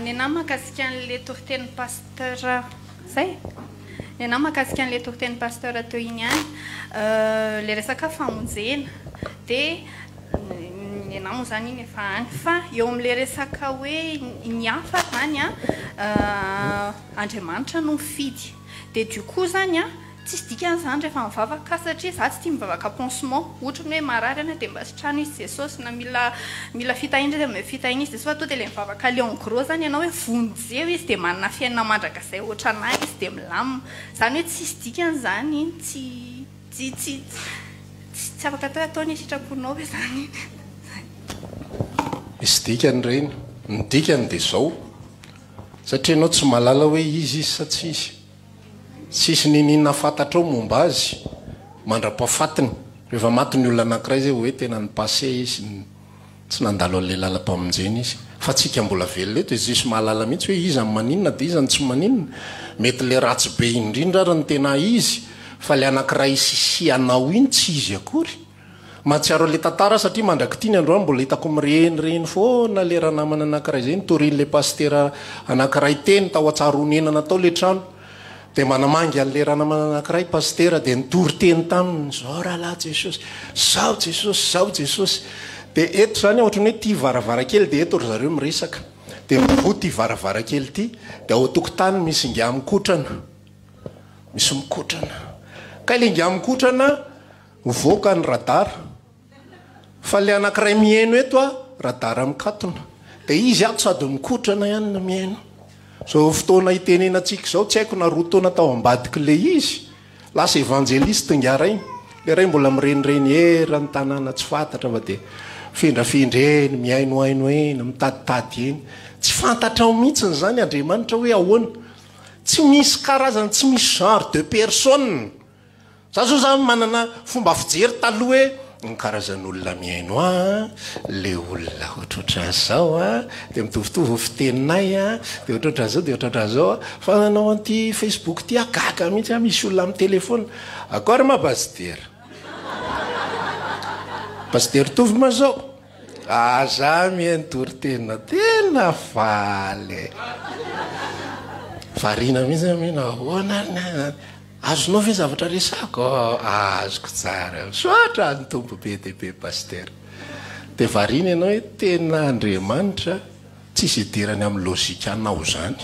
Ny anah mahakasika an'le toritenin'i Pasteur zay? Ny anah mahakasika an'le toritenin'i Pasteur teo iny ihany, le resaka famonjena dia ny anah moa zany iny efa any fa eo amin'le resaka hoe ny hafa zany an, Andriamanitra no mifidy dia du coup zany an, Tsisy dikany izany rehefa mivavaka satria za tsy tia mivavaka pansement, ohatry ny hoe marary aho dia mba sitrano izy Jesosy na mila mila fitahiana izy dia omeo fitahiana izy Jesosy fa tonga dia ilay mivavaka le en gros zany ianao hoe vonjeo izy dia manana fiainana mandrakizay ohatran'ahy izy dia milamina, izany hoe tsisy dikany izany iny tsy tsy tsy tsy afaka atao hoe atao ny sitraponao ve izany iny. Misy dikany ireny, ny dikany dia izao, satria ianao tsy mahalala hoe izy izy sa tsy izy. Tsisy niniana fantatrao momba azy mandra-pahafatiny. Rehefa maty ny olona anankiray zay hoe tena ni-passer izy, tsy nandalo an'ilay lalam-pamonjena izy. Fa tsika mbola velona eto dia tsisy mahalala mihitsy hoe iza no maninona dia iza no tsy maninona. Mety ilay ratsy be indrindra ary no tena izy fa ilay anankiray isisihanao iny tsy izy akory. Mahatsiaro an'ilay tantara aho satria mandrak'ity ny androany mbola hitako mirenireny foana ilay ranamana anankiray izay nitorian'ilay pasitera anankiray teny tao Antsaronenana tao ilay trano. Dia manamangy an'ilay ranamana anankiray pasitera dia nitory teny taminy, izao rahalahy Jesosy, izao Jesosy, izao Jesosy. Dia eto izany ohatran'ny hoe ity varavarankely dia eto ry zareo miresaka. Dia mivoha ity varavarankely ity dia ao an-tokotany misy ingahy mikotrana. Misy mikotrana. Kay ilay ingahy mikotrana Mivoaka ny radar. Fa le anakiray mihaino eto a, radar mikatona. Dia izy ato sady mikotrana ihany no mihaino. Zao fotoana itenenantsika izao, tsy haiko na roa taona tao ambadik'le izy, lasa evanjeliste ingahy rainy. Le ray mbola mirenireny eran'ny tanàna tsy fantatra fa dia Mifendrafendra eny, mihainohaino eny, mitaditady eny. Tsy fantatrao mihitsiny izany Andriamanitra hoe ahoana. Tsy misy karazany, tsy misy genre de personne. Za zao zany manana fomba fijery taloha hoe ny karazan'olona mihaino ahy an, le olona ohatrohatran'izao an, de mitovitovy ny fiteninay an, de ohatrohatran'izao de ohatrohatran'izao an, fa nanao an'ity facebook ity aho gaga mihitsy aho misy olona amin'ny telephone, akory ma pasitera? Pasitera Tovo ma zao? Aza mihaino toriteny tena faly e! Variana mihitsy aho mino ahoana ary ny ahy. Azonao ve zavatra resahako? Azoko tsara. Misaotra ny Tompo be dia be Pasteur. Dia variana ianao hoe tena Andriamanitra tsisy idirany amin'ny logique anao izany.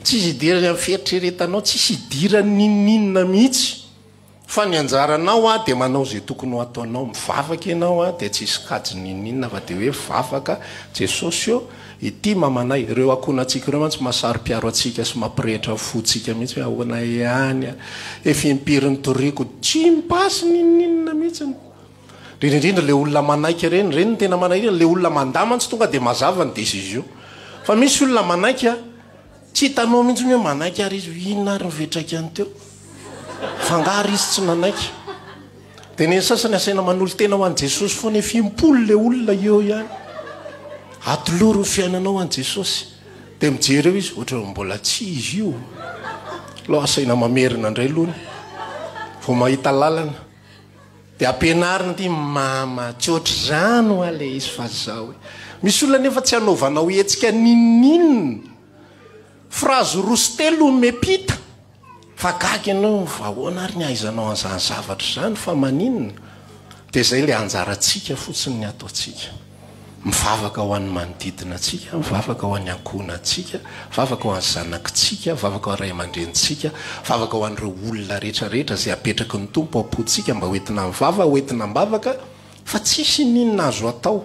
Tsisy idirany amin'ny fieritreretanao, tsisy idirany n'inon'inona mihitsy. Fa ny anjaranao a dia manao izay tokony ho ataonao, mivavaka ianao a dia tsisy kajy n'inon'inona fa dia hoe vavaka, Jesosy ô, Ity mamanay, ireo ankohonantsika ireo mantsy mahasaro-piaro antsika sy mampirehitra ny fontsika mihitsy hoe ahoana ihany a! Efa impiry nitoriako, tsy mipasy n'inon'inona mihitsy. Indrindra indrindra ilay olona manaiky ireny, ireny no tena manahirana, ilay olona mandà mantsy tonga dia mazava ny décision. Fa misy olona manaiky a, tsy hitanao mihitsy hoe manaiky ary izy, inona ary ny fiantraikany teo? Fa angaha ary izy tsy nanaiky? Dia ny sasany asaina manolo-tena ho an'i Jesosy foana, efa impolo ilay olona eo ihany. Atolory ny fiainanao an'i Jesosy. Dia mijery eo izy, ohatran'ny mbola tsy izy io. Aleo asaina mamerina indray aloha vao mahita lalana. Dia ampianarina ity, mama, tsy ohatr'izany hoa ilay izy fa zao e. Misy olona nefa tsy anaovanao hetsika n'inon'inona. Phrase roa sy telo omem-pita. Fa gaga ianao fa ahoana ary ny ahaizanao an'izany zavatra izany fa maninona? Dia izay ilay anjarantsika fotsiny ny ataontsika. Mivavaka ho an'ny manodidina antsika, mivavaka ho an'ny ankohonantsika, mivavaka ho an'ny zanakitsika, mivavaka ho an'ny ray aman-drenintsika, mivavaka ho an'ireo olona rehetra rehetra izay apetraky ny Tompo ao am-pontsika mba ho entina am-vava, ho entina am-bavaka fa tsisy n'inona azo atao.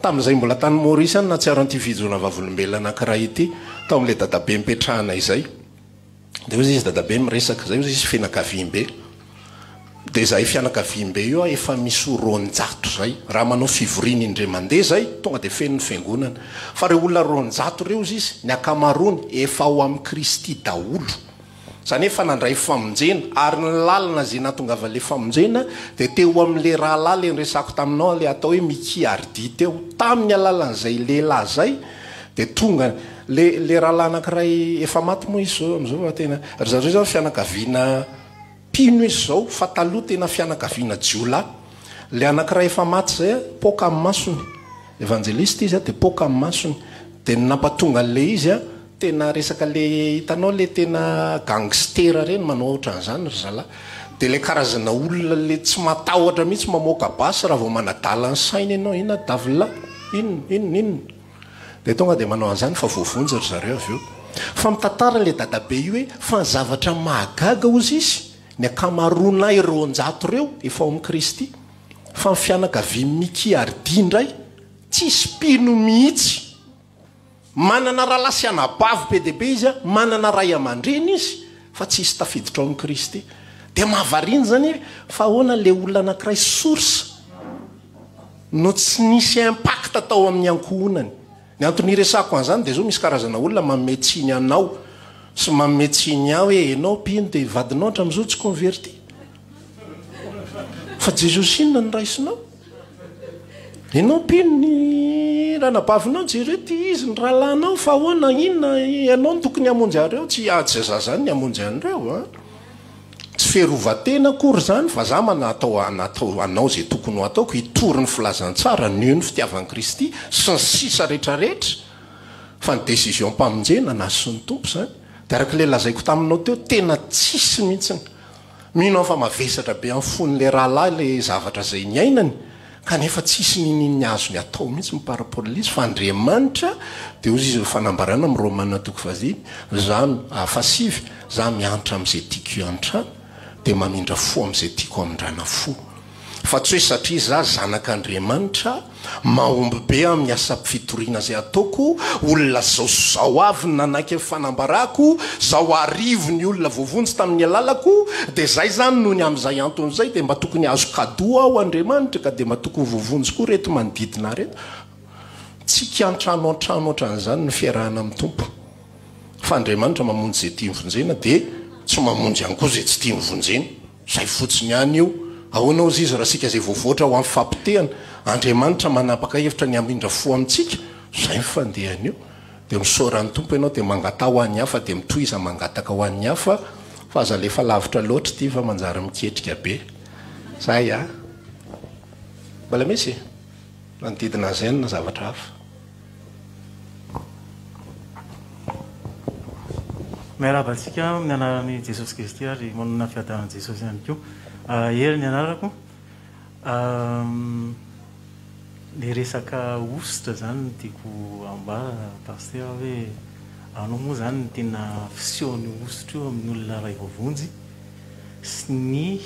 Tamin'izay mbola tany Maurice any nahatsiaro an'ity fijoana vavolombelona anankiray ity tao amin'ilay dadabe nipetrahana izay. Dia hoy izy dadabe miresaka izay, hoy izy fianakaviambe. Dia izahay fianakaviambe io efa misy ho 200 izay. Raha manao fivoriana indray mandeha izay, tonga dia feno ny fiangonana. Fa ireo olona 200 ireo hoy izy, ny ankamaroany efa ao amin'i Kristy daholo. Izany hoe efa nandray famonjena, ary ny lalana izay nahatongavan'ilay famonjena dia teo amin'ilay rahalahy ilay niresahako taminao ilay atao hoe Mickey Hardy teo. Tamin'ny alalan'izay lehilahy izay dia tonga ilay ilay rahalahy anankiray efa maty moa izy izao amin'izao fa tena ry zareo izany fianakaviana mpino izy izao fa taloha tena fianakaviana jiolahy. Ilay anankiray efa maty izay poaka amin'ny masony. Evanjelista izy dia poaka amin'ny masony. Dia ny nampatonga an'ilay izy Tena resaka le hitanao le tena gangster reny manao otran'izany ry zalahy. De le karazana olona le tsy matahotra mihitsy mamoaka basy raha vao manadala ny sainy ianao, inona davla? Inona? Inona? Inona? De tonga de manao an'izany fa voavonjy ry zareo avy eo. Fa mitantara le dadabe io hoe fa ny zavatra mahagaga ozy izy, ny ankamaroanay 200 ireo efa ao amin'i Kristy. Fa ny fianakavian'i Mickey Hardy indray tsisy mpino mihitsy. Manana rahalahy sy anabavy be dia be izy, manana ray aman-dreny izy, fa tsy hisy tafiditra ao amin'i Kristy. Dia mahavariana izany hoe fa ahoana ilay olona anankiray source no tsy nisy impact tao amin'ny ankohonany. Ny antony iresahako an'izany dia izao, misy karazana olona manome tsiny anao sy manome tsiny ahy hoe ianao mpino dia vadinao hatramin'izao tsy converti. Fa Jesosy inona no raisinao? Ianao mpino ny ranabavinao jereo ty izy ny rahalahinao fa ahoana inona ianao no tokony hamonjy areo tsy tsy za zany ny hamonjy an'ireo a tsy fiarovan-tena akory zany fa za manatao anatao anao zay tokony ho ataoko hitory ny filazantsara ny ny fitiavan'i Kristy sy ny sisa retraretra fa ny décision mpamonjena nazy sy ny Tompo zany de araka ilay lazaiko taminao teo tena tsisy mihitsiny Mino aho fa mavesatra be amin'ny fon'ilay rahalahy ilay zavatra izay niainany, kanefa tsisy nininin'ny azony atao mihitsy ny par rapport ilay izy, fa Andriamanitra dia hozy izy fanambarana amin'ny Romana toko fahadimy, za fahasivy, za miantra amin'izay tiako hiantrana, dia mamindra fo amin'izay tiako hamindrana fo. Fa tsy hoe satria za zanak'Andriamanitra, mahomby be amin'ny asa fitoriana izay ataoko, olona zao sy zao avy no nanaiky ny fanambarako, zao arivony olona voavonjy tamin'ny alalako, dia zay zany noho ny amin'izay antony izay dia mba tokony hahazo cadeau aho Andriamanitra ka dia mba tokony voavonjy koa reto manodidina ahy reto. Tsy kiantrano an-trano ohatran'izany ny fiarahana amin'ny Tompo. Fa Andriamanitra mamonjy izay tiany vonjena dia tsy mamonjy ihany koa izay tsy tiany vonjena. Zay fotsiny ihany io. Ahoana hozy izy raha isika izay voavoatra ho amin'ny fahapotehana, Andriamanitra manapaka hevitra ny hamindra fo amintsika? Zay ny fandehany io. Dia misaora ny Tompo ianao dia mangataha ho an'ny hafa dia mitohiza mangataka ho an'ny hafa fa aza alefa lavitra loatra ity fa manjary miketrika be. Zay a! Mbola misy? Manodidina an'izay na zavatra hafa. Miarahaba antsika amin'ny anaran'i Jesosy Kristy ary manonona fiadanan'i Jesosy ihany koa. Hery ny anarako. Le resaka hosotra zany no tiako ambara Pasteur hoe anao moa zany ny tena fisehon'io hosotra io amin'ny olona iray voavonjy sy ny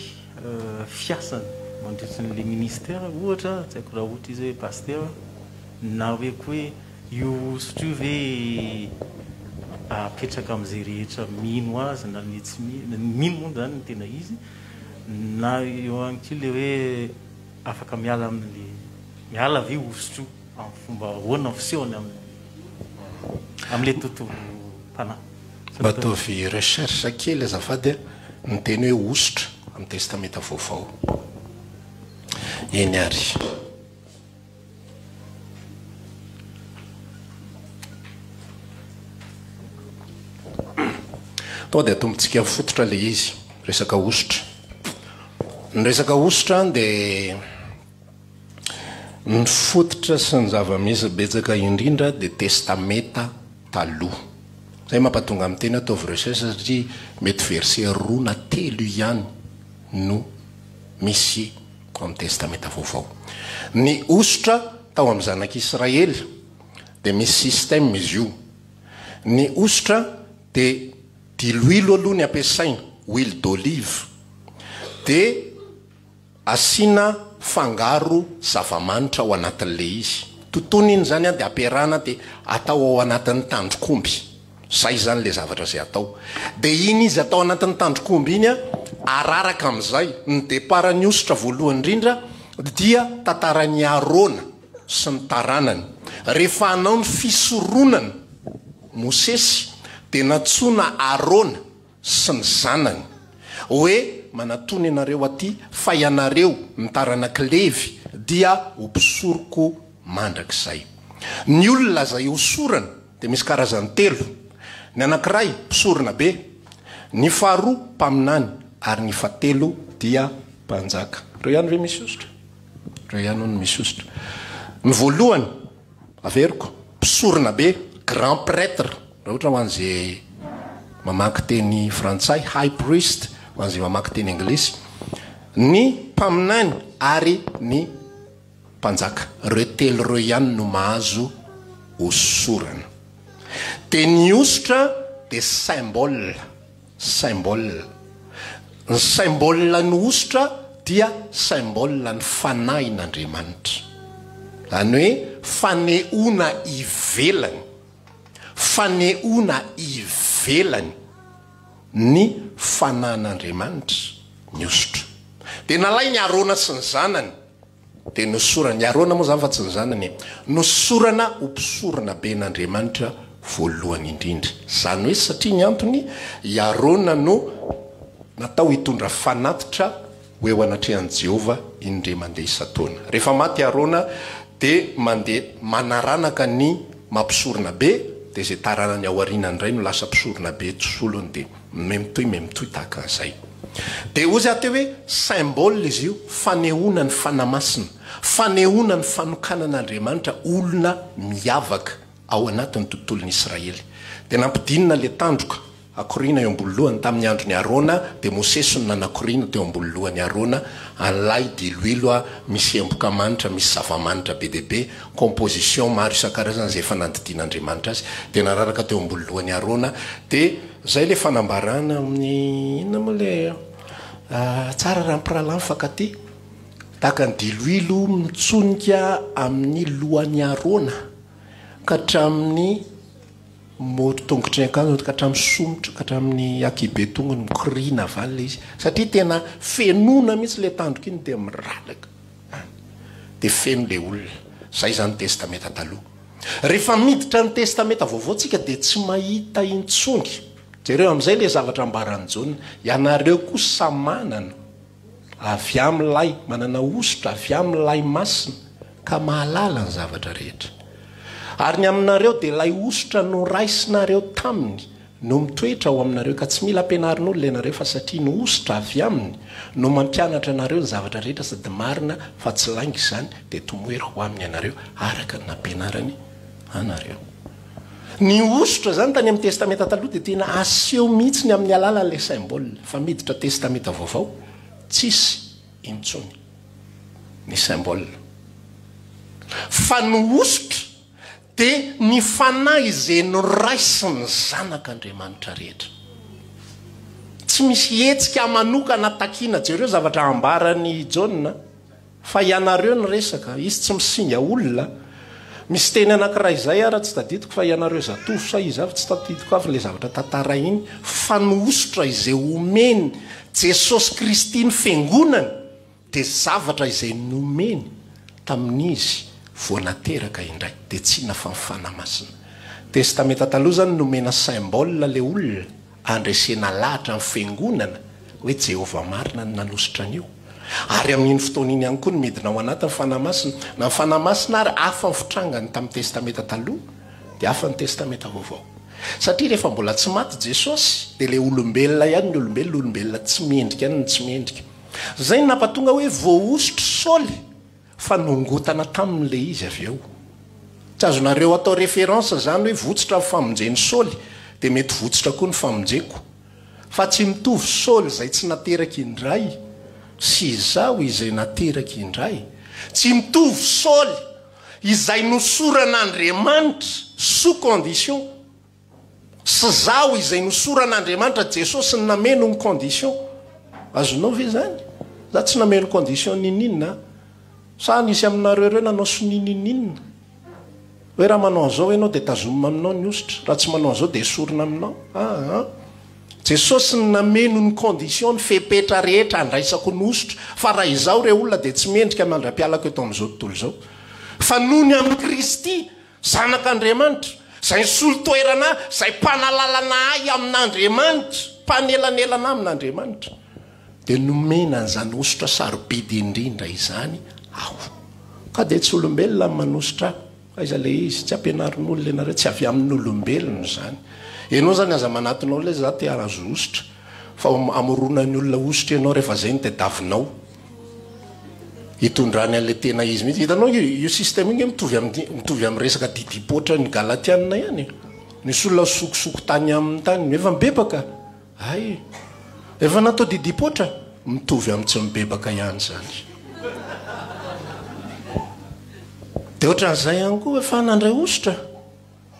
fiasany mandritry ny le ministère ohatra tsy haiko raha ohatra izy hoe Pasteur Na hoe koa hoe io hosotra io ve apetraka amin'izay rehetra mino azy na ny tsy mino, ny mino moa izany no tena izy, na eo ihany koa ilay hoe afaka miala amin'ilay, miala ve io hosotra io amin'ny fomba ahoana ny fisehony amin'ny amin'ilay tontolom-panahy. Mba ataovy recherche kely azafady a, ny teny hoe hosotra amin'ny testamenta vaovao. Eny ary. Tonga dia atombontsika fototra ilay izy, resaka hosotra. Ny resaka hosotra dia ny fototra sy ny zava-misy betsaka indrindra dia testamenta taloha. Izay mampatonga amin'ny teny ataovy recherche satria mety verset roa na telo ihany no misy ao amin'ny Testamenta Vaovao. Ny hosotra tao amin'ny zanak'Israely dia misy système izy io. Ny hosotra dia diloilo aloha ny ampiasaina, huile d'olive, dia asiana fangaro zava-manitra ao anatin'ilay izy. Totoina iny izany dia ampiarahana dia atao ao anatin'ny tandrok'omby. Zay izany le zavatra izay atao. Dia iny izy atao anatin'ny tandrok'omby iny an, araraka amin'izay, ny départ ny hosotra voalohany indrindra dia tantaran'i Arona sy ny taranany. Rehefa hanao ny fisoronana Mosesy dia nantsoina Arona sy ny zanany, hoe manatona ianareo aty fa ianareo ny taranak'i Levy dia ho mpisoroko mandrakizay. Ny olona izay hosorana dia misy karazany telo, ny anankiray mpisorona be, ny faharoa mpaminany ary ny fahatelo dia mpanjaka. Ireo ihany ve misy hosotra? Ireo ihany hono misy hosotra. Ny voalohany, averiko, mpisorona be, grand prêtre, raha ohatra ho an'izay mamaky teny frantsay, high priest ho an'izay mamaky teny anglisy, ny mpaminany ary ny Mpanjaka. Reo telo reo ihany no mahazo hosorana. Dia ny hosotra dia symbole, symbole. Ny symbole ny hosotra dia symbole ny fanahin'Andriamanitra. Izany hoe fanehoana ivelany, fanehoana ivelany ny fanahin'Andriamanitra ny hosotra. Dia nalain'i Arona sy ny zanany. Dia nosorana, i Arona moa izany fa tsy ny zanany e, nosorana ho mpisorona ben'Andriamanitra voalohany indrindra. Izany hoe satria ny antony, i Arona no natao hitondra fanatitra ho eo anatrehan'i Jehovah indray mandeha isan-taona. Rehefa maty i Arona, dia mandeha manaranaka ny maha mpisorona be, dia izay taranany ao aoriana indray no lasa mpisorona be solony, dia mitohy mitohy tahaka an'izay. Dia hozy aho teo hoe symbole izy io, fanehoana ny Fanahy Masina, fanehoana ny fanokanan'Andriamanitra olona miavaka ao anatin'ny tontolon'i Israely. Dia nampidinina ilay tandroka akoriana eo ambony lohany tamin'ny andron'i Arona, dia Mosesy no nanakoriana teo ambony lohan'i Arona an'ilay diloilo misy emboka manitra, misy zava-manitra be dia be, composition maro isan-karazany izay efa nandidian'Andriamanitra azy, dia nararaka teo ambony lohan'i Arona, dia Zay le fanambarana amin'ny inona moa le tsara raha ny mpirahalahy mifankatia. Tahaka ny diloilo mitsonika amin'ny lohan'i Arona ka hatramin'ny moron-tongotry ny akanjony, ka hatramin'ny somotra, ka hatramin'ny ankihibe tongony, mikoriana avy any ilay izy. Satria tena fenoina mihitsy ilay tandroka iny dia miraraka any. Dia feno ilay olona. Izay izany Testamenta Taloha. Rehefa miditra ny Testamenta Vaovao tsika dia tsy mahita intsony. Jereo amin'izay ilay zavatra ambaran'i Jaona, Ianareo kosa manana. Avy amin'ilay manana hosotra, avy amin'ilay masina, ka mahalala ny zavatra rehetra. Ary ny aminareo dia ilay hosotra noraisinareo taminy no mitoetra ao aminareo, ka tsy mila ampianarin'olona ianareo, fa satria ny hosotra avy aminy no mampianatra anareo ny zavatra rehetra sady marina fa tsy lainga izany, dia tomoery ho aminy ianareo araka ny nampianarany anareo. Ny hosotra izany tany amin'ny Testamenta Taloha dia tena aseho mihitsy ny amin'ny alalan'ilay symbole, fa miditra Testamenta Vaovao, tsisy intsony ny symbole. Fa ny hosotra dia ny Fanahy izay noraisin'ny zanak'Andriamanitra rehetra. Tsy misy hetsika manokana takiana, jereo zavatra ambaran'i Jaona. Fa ianareo no resaka, izy tsy misinga olona. Misy teny anankiray izay ara tsy tadidiko fa ianareo zatovo sa iza avy tsy tadidiko avy ilay zavatra tantarainy fa ny hosotra izay omeny Jesosy Kristy ny fiangonany dia zavatra izay nomeny tamin'izy vao nateraka indray dia tsy inona fa ny Fanahy Masina. Testamenta Taloha izany nomena symbole ilay olona Andresena lahatra ny Fiangonana hoe Jehovah marina no nanosotra an'io. Ary amin'iny fotoana iny ihany koa no midina ao anaty ny Fanahy Masina. Na ny Fanahy Masina ary hafa ny fitrangany tamin'ny Testamenta Taloha dia hafa ny Testamenta Vaovao. Satria rehefa mbola tsy maty Jesosy dia ilay olombelona ihany ny olombelona, olombelona tsy mendrika ihany ny tsy mendrika. Izay no nampatonga hoe voahosotr'i Saoly. Fa nongotana taminy le izy avy eo. Tsy azonareo atao référence zany hoe votsitra ny famonjen'i Saoly dia mety votsitra koa ny famonjeko. Fa tsy mitovy Saoly izay tsy nateraka indray sy izaho izay nateraka indray. Tsy mitovy Saoly izay nosoran'Andriamanitra sous condition. Sy zaho izay nosoran'Andriamanitra Jesosy ny nameno ny condition. Azonao ve izany? Za tsy nameno condition ninoninona a. Sa nisy aminareo ireo nanao sonia ninoninona? Hoe raha manao an'izao ianao dia tazomina aminao ny hosotra, raha tsy manao an'izao dia esorina aminao. Aa. Jesosy ny nameno ny condition, ny fepetra rehetra handraisako ny hosotra. Fa raha izaho re olona dia tsy mendrika mandra-pialako eto amin'izao tontolo izao. Fa noho ny amin'i Kristy, Zanak'Andriamanitra, izay nisolo toerana ahy, izay mpanalalana ahy amin'Andriamanitra, mpanelanelana ahy amin'Andriamanitra, dia nomena an'izany hosotra sarobidy indrindra izany aho. Ka dia tsy olombelona ny manosotra ahy. Aiza ilay izy? Tsy ampianarin'olona ianareo, tsy avy amin'olombelona izany. Ianao izany aza manatona olona hoe za te hahazo hosotra, fa amoronan'ny olona hosotra ianao rehefa izay no tadiavinao. Hitondrany an'ilay tena izy mihitsy. Hitanao io io système io nge mitovy amin'ny mitovy amin'ny resaka didim-poatra ny Galatiana ihany e. Nisy olona nisokosoko tany aminy tany, nefa mibebaka. Hay! Efa natao didim-poatra? Mitovy amin'ny tsy mibebaka ihany izany. Dia ohatran'izay ihany koa, efa nandray hosotra.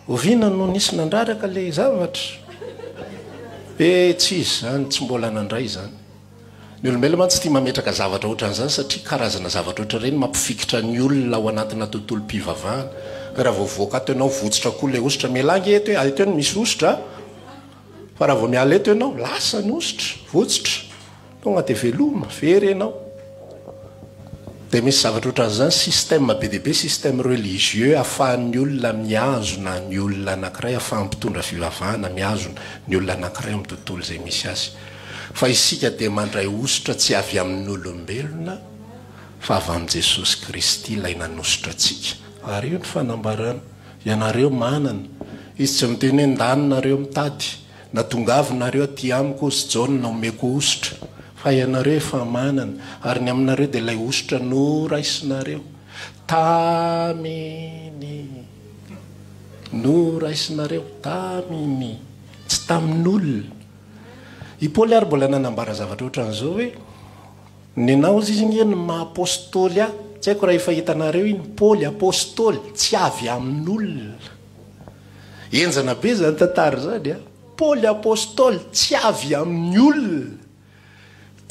Oviana no nisy nandraraka ilay zavatra? Eh, tsy izy izany, tsy mbola nandray izany. Ny olombelona mantsy tia mametraka zavatra ohatran'izany satria karazana zavatra ohatran'ireny mampifikitra ny olona ao anatina tontolom-pivavahana. Ka raha vao voaka ato ianao, votsotra koa ilay hosotra. Mialà ange eto e, eto eny misy hosotra a! Fa raha vao miala eto ianao, lasa ny hosotra, votsotra. Tonga dia veloma, very ianao. Dia misy zavatra ohatran'izany, système be dia be, système religieux ahafahan'ny olona mihazona ny olona anankiray, ahafahan'ny mpitondra fivavahana mihazona ny olona anankiray ao amin'ny tontolo izay misy azy. Fa isika dia mandray hosotra tsy avy amin'olombelona fa avy amin'i Jesosy Kristy ilay nanosotra antsika. Ary io ny fanambarana, ianareo manana. Izy tsy miteny hoe ndany nareo mitady. Na tongava nareo aty amiko hozy Jaona omeko hosotra, fa ianareo efa manana, ary ny aminareo dia ilay hosotra noraisinareo taminy, noraisinareo taminy, tsy tamin'olona. I Paoly ary mbola nanambara zavatra ohatran'izao hoe, Nenah hozy izy nge ny maha apostoly ahy, tsy haiko raha efa hitanareo iny, Paoly apostoly, tsy avy amin'olona. Henjana be izany tantara izany a! Paoly apostoly tsy avy amin'ny olona.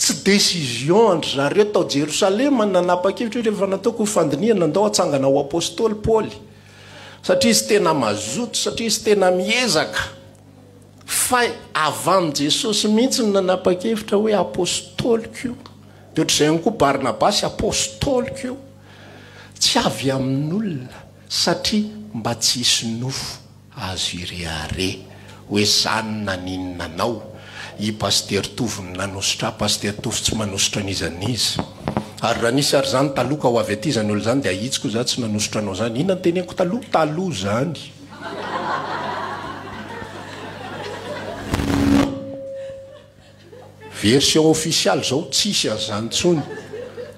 Tsy décision an-dry zareo tao Jerosalema ny nanapa-kevitra hoe rehefa nataoko ny fandinihana ndao hatsangana ho apostoly Paoly. Satria izy tena mazoto, satria izy tena miezaka. Fa avy amin'i Jesosy mihitsy no nanapa-kevitra hoe apostoliko io. Dia ohatr'izay ihany koa Barnabasy, apostoliko io. Tsy avy amin'olona, satria mba tsy hisy nofo azo hirehareha hoe za no naninona anao, i Pasitera Tovo no nanosotra ahy, Pasitera Tovo tsy manosotra an'iza n'iza. Ary raha nisy ary izany taloha ka ho avy aty izany olona izany dia ahitsiko za tsy nanosotra anao izany. Inona no teneniko taloha? Taloha izany. Version ofisialy zao tsisy an'izany intsony.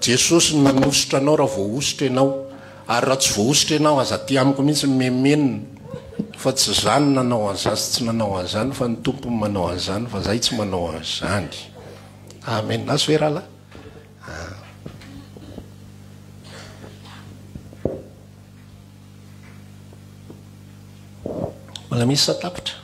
Jesosy no nanosotra anao raha voahosotra ianao. Ary raha tsy voahosotra ianao aza aty amiko mihitsy mimenomenona fa tsy za no nanao an'izany sy tsy nanao an'izany fa ny Tompo no manao an'izany fa zay tsy manao an'izany. Amen. Azo ve rahalahy? Ah. Mbola misy sa tapitra?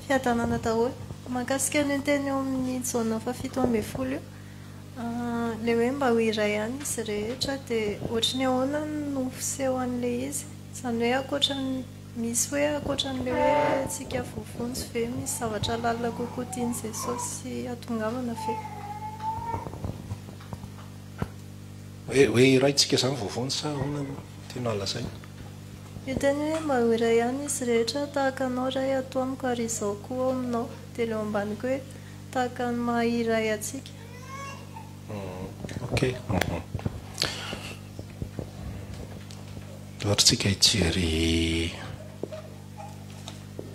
Fiadanana daholo. Mahakasika an'io teny eo amin'ny Jaona fahafito ambinifolo io, ilay hoe mba ho iray ihany izy rehetra dia ohatry ny ahoana no fisehoan'ilay izy? Izany hoe ankoatra ny Misy hoe ankoatran'ilay hoe tsika voavonjy ve misy zavatra lalina kokoa tian'i Jesosy hatongavana ve? Hoe hoe iray tsika izany voavonjy sa ahoana no tianao lazaina? Io teny hoe mba ho iray ihany izy rehetra tahaka anao Ray ato amiko ary izaho koa ao aminao dia ilay ao ambany koa hoe tahaka ny maha iray antsika. Ok. Ohatra tsika hijery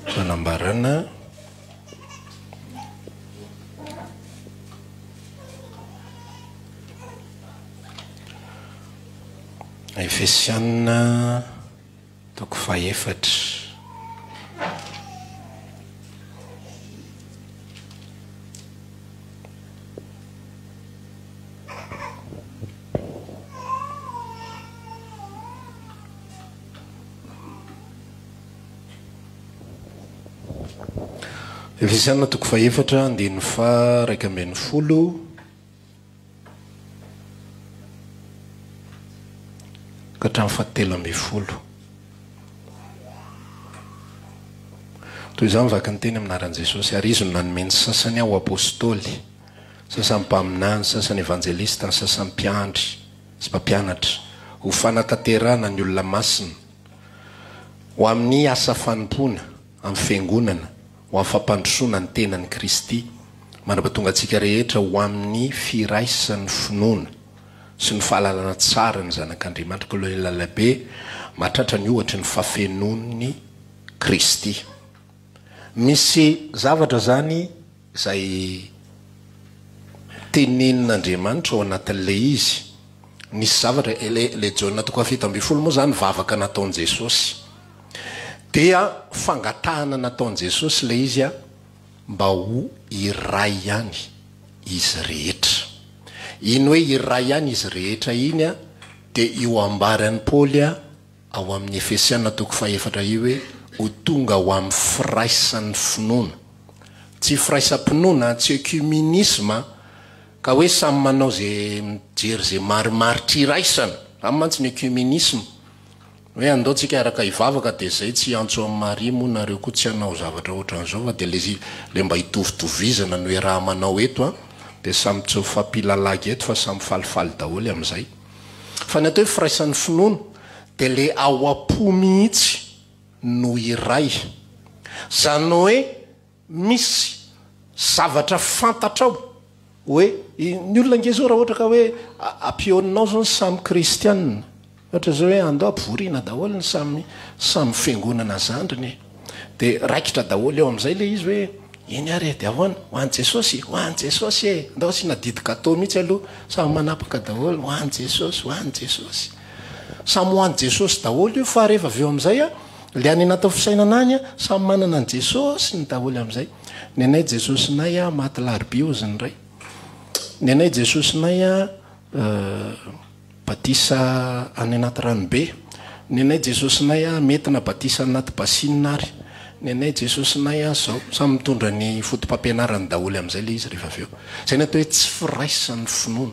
fanambarana. Efesiana toko fahefatra. Efesiana toko fahefatra andininy faha 11 ka hatramin'ny fahatelo ambin'ny folo. Toy izany vaky ny teny amin'ny anaran'i Jesosy, ary Izy no nanome ny sasany ho apostoly, sasany mpaminany, sasany evanjelista, ny sasany mpiandry sy mpampianatra, ho fanatanterahana ny olona masina, ho amin'ny asa fanompoana amin'ny fiangonana, ho amin'ny fampandrosoana ny tenan'i Kristy, mandra-pahatonga antsika rehetra ho amin'ny firaisan'ny finoana sy ny fahalalana tsara ny Zanak'Andriamanitra, Colonel Lalabe, mahatratra ny ohatry ny fahafenoan'i Kristy. Misy zavatra izany izay tenenin'Andriamanitra ao anatin'ilay izy. Nisy zavatra, ilay ilay Jaona toko faha-17 moa izany vavaka nataon'i Jesosy. Dia fangatahana nataon'i Jesosy ilay izy mba ho iray ihany izy rehetra. Iny hoe iray ihany izy rehetra iny dia io ambaran'i Paoly ao amin'ny Efesiana toko fahefatra io hoe ho tonga ho amin'ny firaisan'ny finoana. Tsy firaisam-pinoana, tsy œcuménisme, ka hoe samy manao izay mijery izay marimaritra iraisana. Izany mantsy ny œcuménisme. Hoe andao tsika hiaraka hivavaka dia izay tsy hiantso an'i Maria moa nareo koa tsy hanao zavatra ohatran'izao fa dia le le mba hitovitovizana no iaraha-manao eto an, dia samy tsy mifampilalagy eto fa samy falifaly daholo amin'izay. Fa ny atao hoe firaisan'ny finoana dia le ao am-po mihitsy no iray. Izany hoe misy zavatra fantatrao hoe ny olona ange zao raha ohatra ka hoe ampioninao zao ny samy kristianina, ohatra zao hoe andao ampivoriana daholo ny samy samy fiangonana zandriny e, dia raikitra daholo eo amin'izay le izy hoe eny ary e, dia ahoana? Ho an'i Jesosy, ho an'i Jesosy e, andao asiana didy gateau mihitsy aloha, samy manapaka daholo, ho an'i Jesosy, ho an'i Jesosy. Samy ho an'i Jesosy daholo io fa rehefa avy eo amin'izay a, le any anatin'ny fisainana any a, samy manana an'i Jesosy ny daholo amin'izay. Ny anay Jesosinay a, maty larobia hozy ny ray. Ny anay Jesosinay a, euh. Batisa any anaty ranobe. Ny anay Jesosinay a, mety na batisa anaty bassine ary. Ny anay Jesosinay a, zao. Samy mitondra ny foto-pampianarany daholo amin'izay ilay izy rehefa avy eo. Izay ny atao hoe tsy firaisan'ny finoana.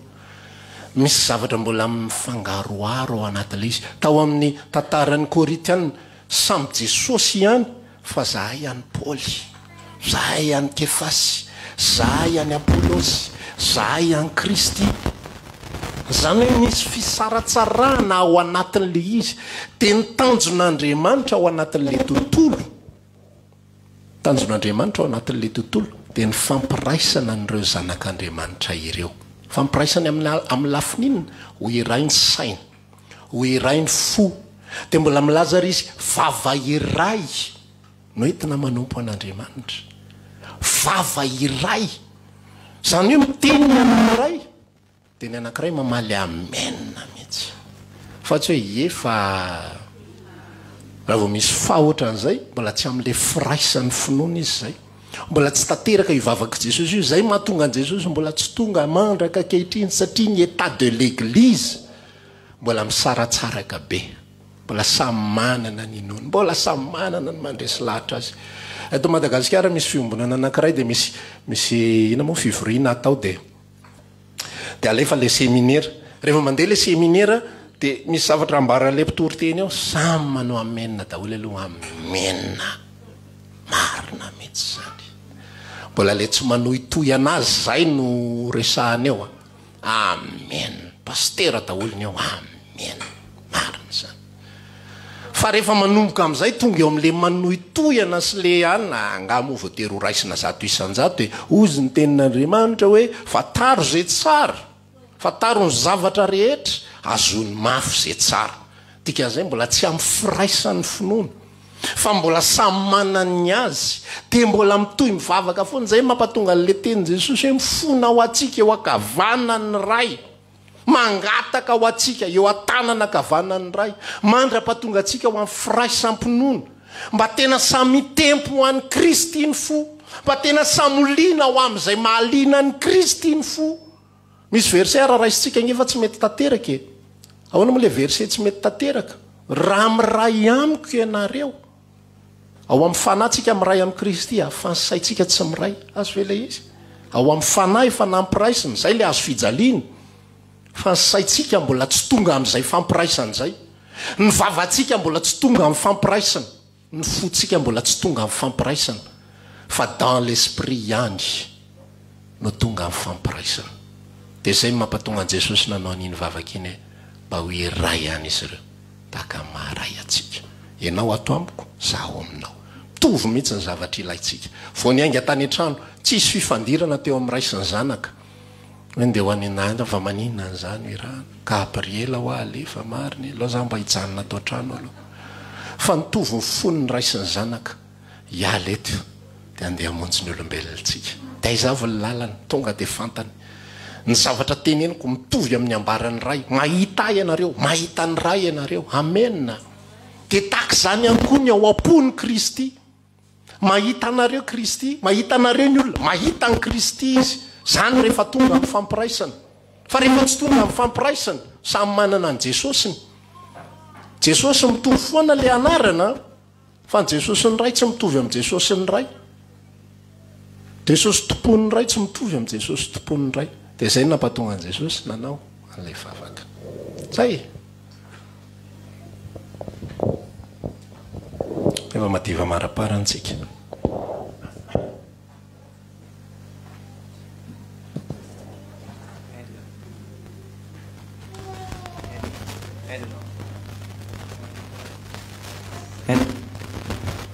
Misy zavatra mbola mifangaroharo ao anatin'ilay izy. Tao amin'ny tantaran'ny Korintiana, samy Jesosy ihany fa zahay an'i Paoly, zahay an'i Kefasy, zahay an'i Apolosy, zahay an'i Kristy. Izany hoe misy fisaratsarahana ao anatin'ilay izy. Dia ny tanjon'Andriamanitra ao anatin'ilay tontolo, tanjon'Andriamanitra ao anatin'ilay tontolo dia ny fampiraisana an'ireo zanak'Andriamanitra ireo. Fampiraisana amin'ny lafiny inona? Ho iray ny saina. Ho iray ny fo. Dia mbola milaza ary izy, vava iray no entina manompo an'Andriamanitra. Vava iray. Izany hoe miteny ny anankiray, dia ny anankiray mamaly amen mihitsy. Fa tsy hoe ie fa raha vao misy fa ohatran'izay, mbola tsy amin'ilay firaisan'ny finoana izy izay. Mbola tsy tanteraka io vavak'i Jesosy io, izay mahatonga an'i Jesosy mbola tsy tonga mandraka ankehitriny satria ny état de l'église mbola misaratsaraka be, mbola samy manana ny inoany, mbola samy manana ny mandresy lahatra azy. Eto Madagasikara misy fiombonana anankiray dia misy misy inona moa fivoriana atao dia Dia alefa ilay seminera. Rehefa mandeha ilay seminera dia misy zavatra ambaran'ilay mpitory teny ao, samy manao amen daholo aloha, amen. Marina mihitsy izany. Mbola ilay tsy manohitohy anazy izay no resahana eo. Amen. Pasitera daholo ny ao, amen. Marina izany. Fa rehefa manomboka amin'izay tonga eo amin'ilay manohitohana sy le anona, angaha moa voatery ho raisina 100% e? Hozy ny tenin'Andriamanitra hoe, fantaro izay tsara, fantaro ny zavatra rehetra, azony mafy izay tsara. Dikan'izay mbola tsy amin'ny firaisan'ny finoana, fa mbola samy manana ny azy, dia mbola mitohy mivavaka foana. Izay mampatonga an'ilay tenin'i Jesosy hoe mifona ho antsika eo ankavanan'ny Ray. Mangataka ho antsika eo an-tanana ankavanan'ny Ray, mandra-pahatonga antsika ho amin'ny firaisam-pinoana, mba tena samy hitempo ho an'i Kristy ny fo, mba tena samy ho liana ho amin'izay mahaliana an'i Kristy ny fo. Misy verset ary raisintsika ange fa tsy mety tanteraka e. Ahoana moa ilay verset tsy mety tanteraka? Raha miray amiko ianareo. Ao amin'ny fanahy tsika miray amin'i Kristy a, fa ny saintsika tsy miray. Azo ve ilay izy? Ao amin'ny fanahy efa nampiraisina, izay ilay hazo fijaliana. Fa ny saintsika mbola tsy tonga amin'izay fampiraisana izay. Ny vavantsika mbola tsy tonga amin'ny fampiraisana. Ny fontsika mbola tsy tonga amin'ny fampiraisana. Fa dans l'esprit ihany no tonga amin'ny fampiraisana. Dia izay no mampatonga an'i Jesosy nanao an'iny vavaka iny hoe, mba ho iray ihany izy ireo. Tahaka ny maha ray antsika. Ianao ato amiko, izaho ao aminao. Mitovy mihitsy ny zavatra ilaintsika. Vao niainga tany an-trano, tsisy fifandirana teo amin'ny ray sy ny zanaka. Hoe ndeha ho any an-danitra fa maninona an'izany irahana? Gabriela hoa alefa marina e, aleo za mba hijanona ato an-trano aloha. Fa nitovy ny fon'ny ray sy ny zanaka. Hiala eto dia handeha hamonjy ny olombelona tsika. Dia aiza avy ny lalana? Tonga dia fantany. Ny zavatra teneniko mitovy amin'ny ambaran'ny Ray. Mahita Ahy ianareo, mahita ny Ray ianareo. Amena. Dia tahaka izany ihany koa ny ao am-pon'i Kristy. Mahita anareo Kristy, mahita anareo ny olona, mahita an'i Kristy izy. Izany rehefa tonga amin'ny fampiraisana. Fa rehefa tsy tonga amin'ny fampiraisana, samy manana an'i Jesosiny. Jesosy mitovy foana ilay anarana. Fa ny Jesosy ny Ray tsy mitovy amin'i Jesosy ny Ray. Jesosy tompoin'ny Ray tsy mitovy amin'i Jesosy tompoin'ny Ray. Dia izay no nampatonga an'i Jesosy nanao an'ilay vavaka. Zay e. Efa madiva maraparany tsika. Ny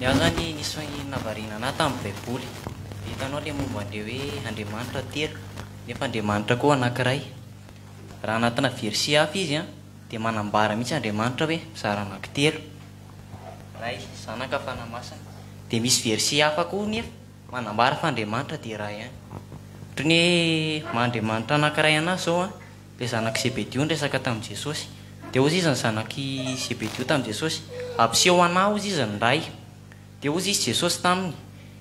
ahy zany nisy nahavariana anah tamin'ny baiboly, hitanao le momba an'le hoe Andriamanitra telo nefa Andriamanitra koa anakiray, raha anatina verset hafa izy an dia manambara mihitsy Andriamanitra hoe mizara anaky telo, Ray, Zanaka, Fanahy Masina, dia misy verset hafa koa nefa Manambara fa Andriamanitra dia iray ihany. Ohatry ny hoe maha Andriamanitra anankiray an'azy izao an, ilay zanak'i Zebedio niresaka tamin'i Jesosy. Dia hozy izy ny zanak'i Zebedio tamin'i Jesosy, Ampiseho an'ahy hozy izy ny Ray. Dia hozy izy Jesosy taminy,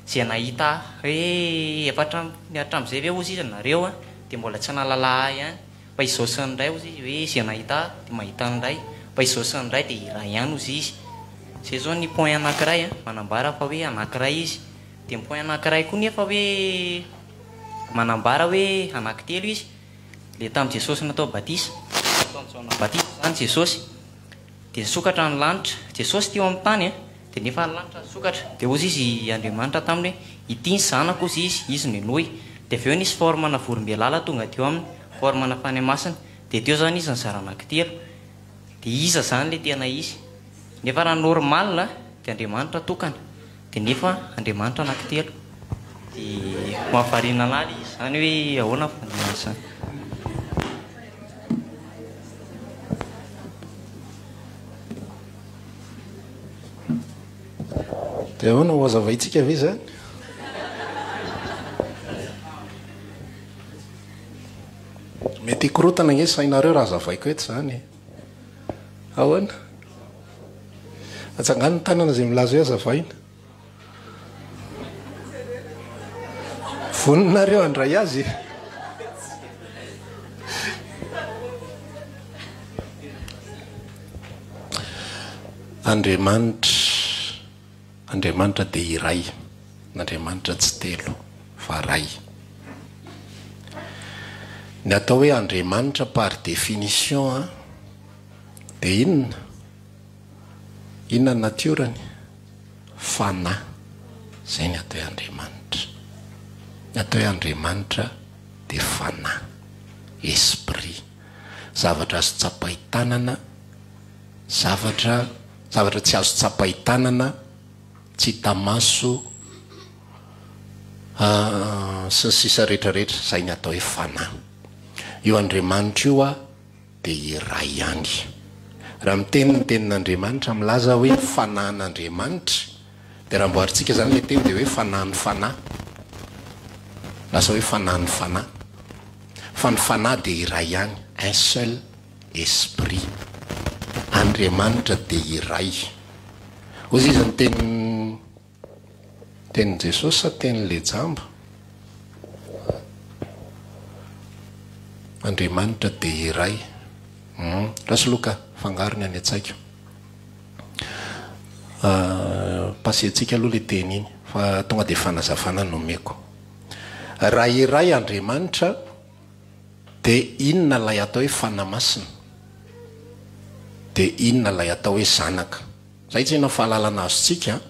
Izay nahita ahy hoe efa hatramin'ny hatramin'izay ve hozy izy nareo an, dia mbola tsy nahalala ahy ihany. Fa izao sy ny Ray hozy izy hoe izay nahita ahy dia mahita ny Ray, fa izao sy ny Ray dia iray ihany hozy izy. Izay izao ny point anankiray an, manambara fa hoe anankiray izy. Dia ny point anankiray koa nefa hoe manambara hoe anankitelo izy, ilay tamin'i Jesosy natao batisa, nataon'i Jaona batisa izany Jesosy. Dia nisokatra ny lanitra. Jesosy teo amin'ny tany an, dia nefa ny lanitra nisokatra. Dia hozy izy Andriamanitra taminy hoe, Ity ny zanako hozy izy, izy no henoy. Dia avy eo nisy forme-na vorombelala tonga teo aminy, forme-na Fanahy Masina. Dia teo izany izy nizara anankitelo. Dia iza izany ilay tena izy? Nefa raha normal dia Andriamanitra tokana. Dia nefa Andriamanitra anankitelo. Dia mahavariana anah ilay izy izany hoe ahoana ny fandinihana izany. Dia ahoana ho hazavaintsika ve izany? Mety hikorontana ange sainareo raha hazavaiko eto izany e. Ahoana? Atsangano ny tanana izay milaza hoe hazavaina. Vonona nareo handray azy e? Andriamanitra, Andriamanitra dia iray, Andriamanitra tsy telo fa ray. Ny atao hoe Andriamanitra par définition an, dia inona? Inona ny natiorany? Fanahy. Izay ny atao hoe Andriamanitra. Ny atao hoe Andriamanitra dia Fanahy, Esprit. Zavatra azo tsapain-tanana, zavatra, zavatra tsy azo tsapain-tanana, tsy hita maso, sy ny sisa rehetra rehetra, izay ny atao hoe Fanahy. Io Andriamanitra io dia iray ihany. Raha miteny ny tenin'Andriamanitra milaza hoe fanahin'Andriamanitra, dia raha amboarintsika izany ilay teny dia hoe fanahin'ny fanahy. Lasa hoe fanahin'ny fanahy. Fa ny fanahy dia iray ihany, un seul esprit. Andriamanitra dia iray. Hoy izy ny tenin'ny Tenin'i Jesosy sa tenin'ilay jamba? Andriamanitra dia iray. Hum. Rasoloka, fangaro ny any an-tsaiko. Passer-tsika aloha ilay teny iny, fa tonga dia fanazavana no omeko. Raha iray Andriamanitra, dia inona ilay atao hoe Fanahy Masina? Dia inona ilay atao hoe Zanaka? Zay tsena fahalalana azontsika,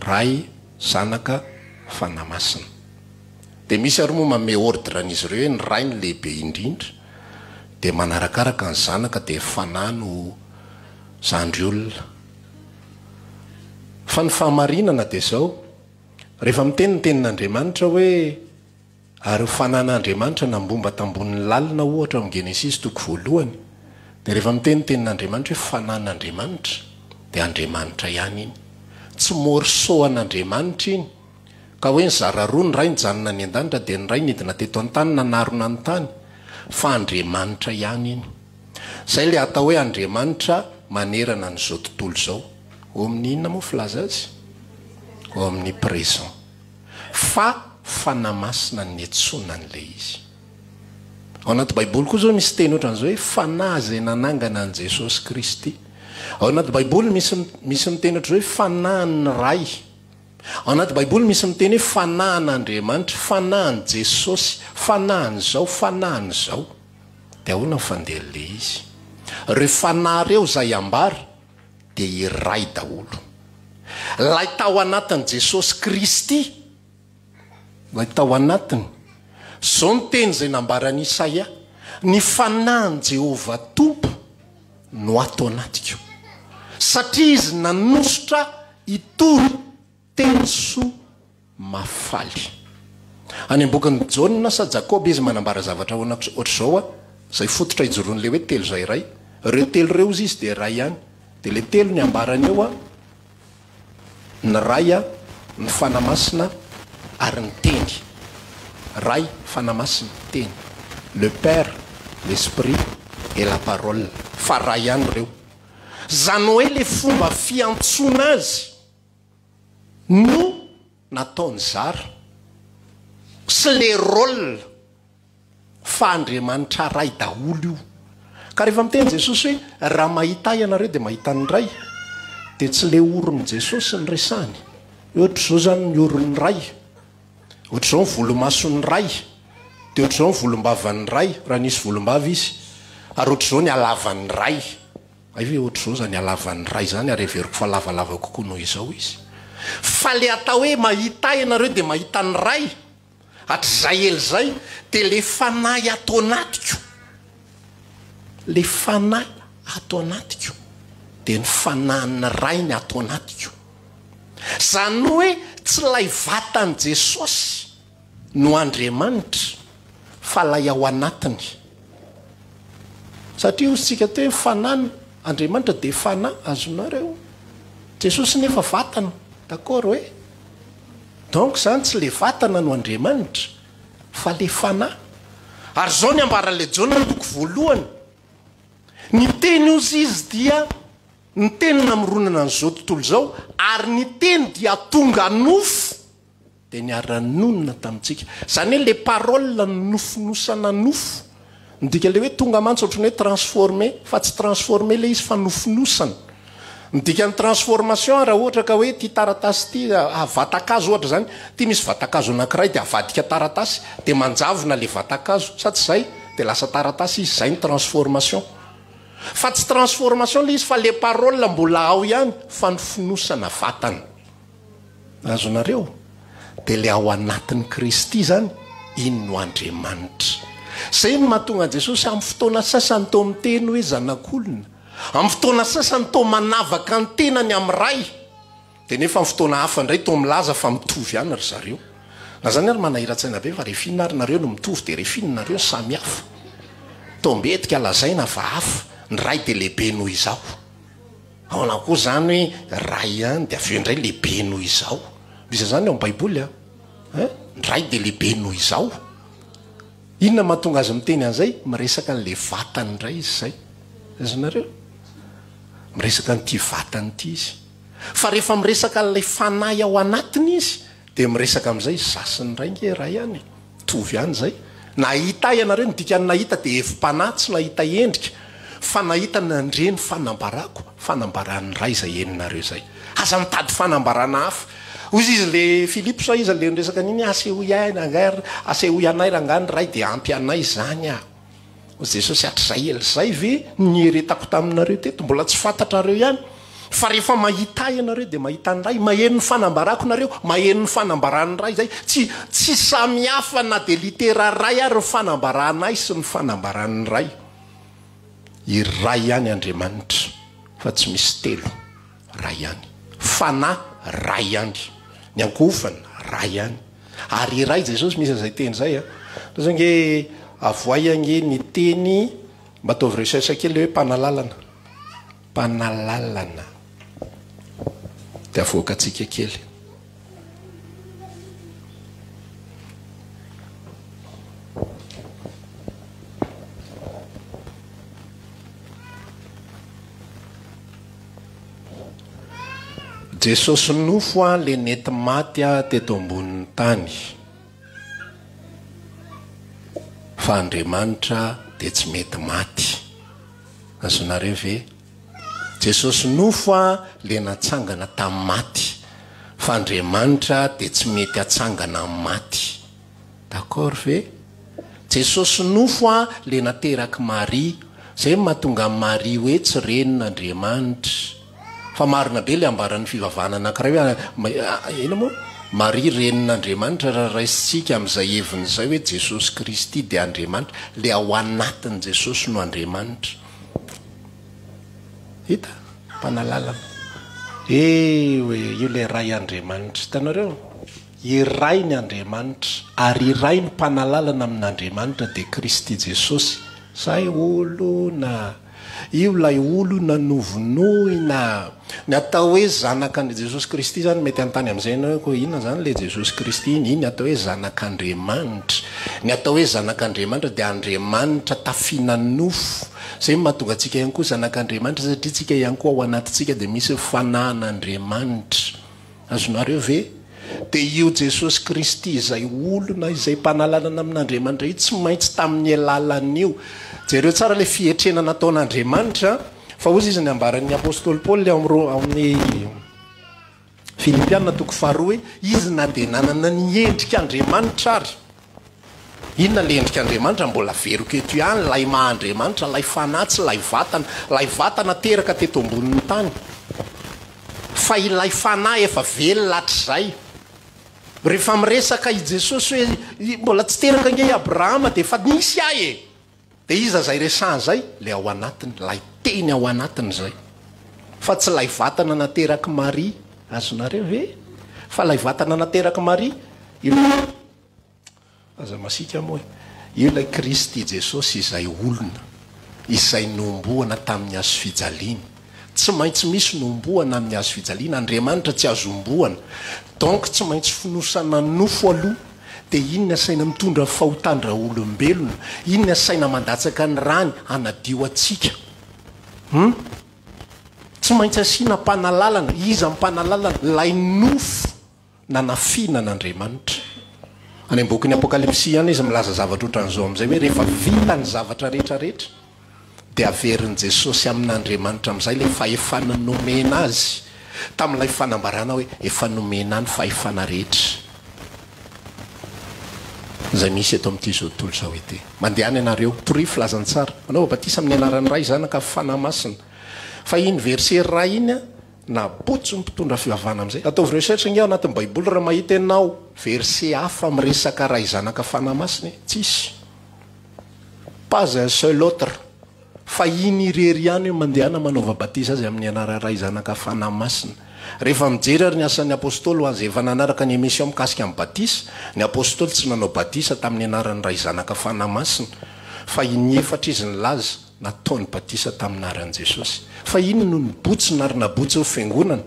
Ray, Zanaka, Fanahy Masina. Dia misy ary moa manome ordre an'izy ireo hoe ny Ray no lehibe indrindra, dia manarakaraka ny Zanaka dia Fanahy no zandry olona. Fa ny fahamarinana dia izao, rehefa miteny ny tenin'Andriamanitra hoe Ary ho fanan'Andriamanitra nambomba tambonin'ny lalina ohatra ao amin'ny Genesisy toko voalohany, dia rehefa miteny ny tenin'Andriamanitra hoe fanan'Andriamanitra, dia Andriamanitra ihany iny. Tsy morceau an'Andriamanitra iny, ka hoe nizara roa, ny iray nijanona any an-danitra dia ny iray nidina teto an-tany nanarona ny tany, fa Andriamanitra ihany iny. Izay ilay atao hoe Andriamanitra manerana an'izao tontolo izao. Omni inona moa filaza azy? Omnipresent. Fa Fanahy Masina no niantsoana an'ilay izy. Ao anaty Baiboly koa izao misy teny ohatran'izao hoe Fanahy izay nanangana an'i Jesosy Kristy. Ao anaty Baiboly misy misy miteny ohatr'izao hoe Fanahin'ny Ray. Ao anaty Baiboly misy miteny hoe Fanahin'Andriamanitra, Fanahin'i Jesosy, Fanahin'izao, Fanahin'izao. Dia ahoana ny fandehan'ilay izy? Ireo fanahy ireo izay ambara dia iray daholo. Ilay tao anatin'i Jesosy Kristy, ilay tao anatiny. Izao ny teny izay nambaran'i Isaia, Ny Fanahin'i Jehovah Tompo no ato anatiko, satria Izy nanosotra hitory Teny soa mahafaly. Any am-bokin'i Jaona sa Jakoba izy manambara zavatra ohatr'izao a, izay fototra ijoroan'ilay hoe telo izay iray. Ireo telo ireo hozy izy dia iray ihany. Dia ilay telo ny ambarany eo a, ny Ray a, ny Fanahy Masina ary ny Teny. Ray, Fanahy Masina, Teny. Le Père, l'Esprit et la Parole. Fa iray ihany ireo. Izany hoe ilay fomba fiantsoana azy. No nataon'i Zara sy le rôle. Fa Andriamanitra Ray daholo io. Ka rehefa miteny Jesosy hoe raha mahita ahy ianareo dia mahita ny Ray, dia tsy le oron'i Jesosy no resahiny. Hoe ohatr'izao izany ny oron'ny Ray, ohatr'izao ny volomason'ny Ray, dia ohatr'izao ny volombavan'ny Ray, raha nisy volombava izy, ary ohatr'izao ny halavan'ny Ray. Hay ve ohatr'izao izany halavan'ny Ray izany ary heveriko fa lavalava kokoa noho izao izy. Fa le atao hoe mahita ahy ianareo dia mahita ny Ray. Hatrizay ela izay dia le fanahy ato anatiko, le fanahy ato anatiko dia ny fanahin'ny Ray ny ato anatiko. Izany hoe tsy ilay vatan'i Jesosy no Andriamanitra fa ilay ao anatiny. Satria hozy tsika teo hoe fanahy Andriamanitra dia fanahy, azonareo? Jesosy nefa vatana, d'accord hoe? Donc zany tsy le vatana no Andriamanitra fa le fanahy. Ary zao ny ambaran'ilay Jaona ny toko voalohany, ny teny ozy izy dia ny teny namoronana an'izao tontolo izao ary ny teny dia tonga nofo dia niara-nonina tamintsika. Zany hoe le parole no nofonosana nofo. Ny dikan'ilay hoe tonga mantsy ohatran'ny hoe transformer, fa tsy transformer ilay izy fa nofonosana. Ny dikan'ny transformation raha ohatra ka hoe ity taratasy ity, vatan-kazo ohatra izany, ity misy vatan-kazo anankiray dia avadika taratasy, dia manjavona ilay vatan-kazo, sa tsy izay? Dia lasa taratasy izy, izay ny transformation. Fa tsy transformation ilay izy fa ilay parole mbola ao ihany fa nofonosana vatana. Azonareo? Dia ilay ao anatin'i Kristy izany, iny no Andriamanitra. Izay no mahatonga an'i Jesosy amin'ny fotoana sasany toa miteny hoe Zanak'olona, amin'ny fotoana sasany toa manavaka ny tenany amin'ny Ray, dia nefa amin'ny fotoana hafa indray toa milaza fa mitovy ihany ry zareo. Na izany ary manahiran-tsaina be fa rehefa inona ary nareo no mitovy dia rehefa inona nareo no samy hafa? Toa mbetika lazaina fa hafa, ny Ray dia lehibe noho izaho. Ahoana koa izany hoe Ray ihany dia avy eo indray lehibe noho izaho? Misy an'izany ao amin'ny Baiboly an! Hein? Ny Ray dia lehibe noho izaho. Inona mahatonga azy miteny an'izay? Miresaka an'ilay vatany indray izy izay. Azonareo? Miresaka an'ity vatany ity izy. Fa rehefa miresaka an'ilay fanahy ao anatiny izy, dia miresaka amin'izay izy, za sy ny Ray nge Ray ihany e. Mitovy ihany izay. Nahita ahy ianareo, ny dikan'ny nahita dia hevi-panahy, tsy nahita endrika, fa nahita nandre ny fanambarako, fanambaran'ny Ray izay henonareo izay. Aza mitady fanambarana hafa. Hoy izy le Filipo sa iza le niresaka an'iny, asehoy ahy rangahy, asehoy anay rangahy ny Ray dia ampy anay izany aho. Hoy Jesosy, hatrizay ela izay ve no nieretako taminareo teto? Mbola tsy fantatrareo ihany? Fa rehefa mahita Ahy ianareo dia mahita ny Ray. Maheno ny fanambarako nareo, maheno ny fanambaran'ny Ray izay. Tsy, tsy samy hafa na dia litera iray ary ny fanambarana Ahy sy ny fanambaran'ny Ray. Iray ihany Andriamanitra, fa tsy misy telo. Ray ihany. Fanahy, Ray ihany. Ny ankohofana, Ray ihany. Ary iray Jesosy, misy an'izay teny izay an. Zao ange avoay ange ny teny, mba ataovy recherche kely le hoe mpanalalana. Mpanalalana. Dia avoakantsika kely. Jesosy nofo a le nety maty a teto ambonin'ny tany fa Andriamanitra dia tsy mety maty. Azonareo ve? Jesosy nofo a le natsangana tamin'ny maty fa Andriamanitra dia tsy mety atsangana amin'ny maty. D'accord ve? Jesosy nofo a le naterak'i Maria, zay no mahatonga an'i Maria hoe tsy renin'Andriamanitra. Fa marina be le ambaran'ny fivavahana anakiray hoe inona moa? Maria renin'Andriamanitra raha raisintsika amin'izay heviny izay hoe Jesosy Kristy dia Andriamanitra, le ao anatin'i Jesosy no Andriamanitra. Hita? Mpanalalana. Eo e, io le Ray Andriamanitra. Hitanareo? Iray ny Andriamanitra, ary iray ny mpanalalana amin'Andriamanitra dia Kristy Jesosy. Zay olona. Io ilay olona novonoina. Ny atao hoe zanak'Andri Jesosy Kristy zany mety hanontany amin'izay ianao hoe koa inona zany ilay Jesosy Kristy iny? Iny atao hoe zanak'Andriamanitra. Ny atao hoe zanak'Andriamanitra dia Andriamanitra tafiana nofo. Zay no mahatonga antsika ihany koa zanak'Andriamanitra satria tsika ihany koa ao anatintsika dia misy ny fanahin'Andriamanitra. Azonareo ve? Dia io Jesosy Kristy izay olona izay mpanalalana amin'Andriamanitra io tsy maintsy tamin'ny alalan'io. Jereo tsara ilay fietrena nataon'Andriamanitra fa hozy izy ny ambaran'ny apostoly Paoly ao amin'ny Filipiana toko faharoa hoe izy na dia nanana ny endrik'Andriamanitra ary. Inona ilay endrik'Andriamanitra? Mbola averiko eto ihany, ilay maha Andriamanitra, ilay fanahy, tsy ilay vatana. Ilay vatana teraka teto ambonin'ny tany. Fa ilay fanahy efa velona hatrizay. Rehefa miresaka i Jesosy hoe mbola tsy teraka ange i Abrahama dia efa nisy ahy e! Dia iza izay resahana izay? Ilay ao anatiny, ilay teny ao anatiny izay. Fa tsy ilay vatana naterak'i Maria. Azonareo ve? Fa ilay vatana naterak'i Maria, io Aza masiaka moa e. Io ilay Kristy Jesosy izay olona, izay nohomboana tamin'ny hazofijaliana. Tsy maintsy misy nohomboana amin'ny hazofijaliana. Andriamanitra tsy azo homboana. Donc tsy maintsy fonosana nofo aloha. Dia iny ny asaina mitondra ny fahotan-draolombelona. Iny ny asaina mandatsaka ny rany hanadio antsika. Hum? Tsy maintsy asiana mpanalalana. Iza ny mpanalalana? Ilay nofo nanafiana an'Andriamanitra. Any amin'ny bokin'ny Apokalypsy ihany izy milaza zavatra ohatran'izao amin'izay hoe rehefa vita ny zavatra rehetra rehetra dia averin'i Jesosy amin'Andriamanitra amin'izay ilay fahefana nomena azy tamin'ilay fanambarana hoe efa nomena ahy ny fahefana rehetra izay misy eto amin'ity izao tontolo izao ity. Mandehana ianareo, torio filazantsara, manaova batisa amin'ny anaran'ny Ray, Zanaka, Fanahy Masina. Fa iny verset iray iny Nabotso ny mpitondra fivavahana amin'izay. Ataovy recherche ange ao anatin'ny baiboly raha mahita ianao verset hafa miresaka Ray Zanaka Fanahy Masina e. Tsisy. Pas un seul autre. Fa iny irery ihany hoe mandehana manaova batisa azy amin'ny anaran'ny Ray Zanaka Fanahy Masina. Rehefa mijery ary ny asan'ny Apostoly ho an'izay efa nanaraka ny émission mikasika ny batisa, ny Apostoly tsy nanao batisa tamin'ny anaran'ny Ray Zanaka Fanahy Masina fa inefatra izy nilaza. Nataony batisa tamin'ny anaran'i Jesosy. Fa inona no nibotsina ary nabotsin'ny fiangonana?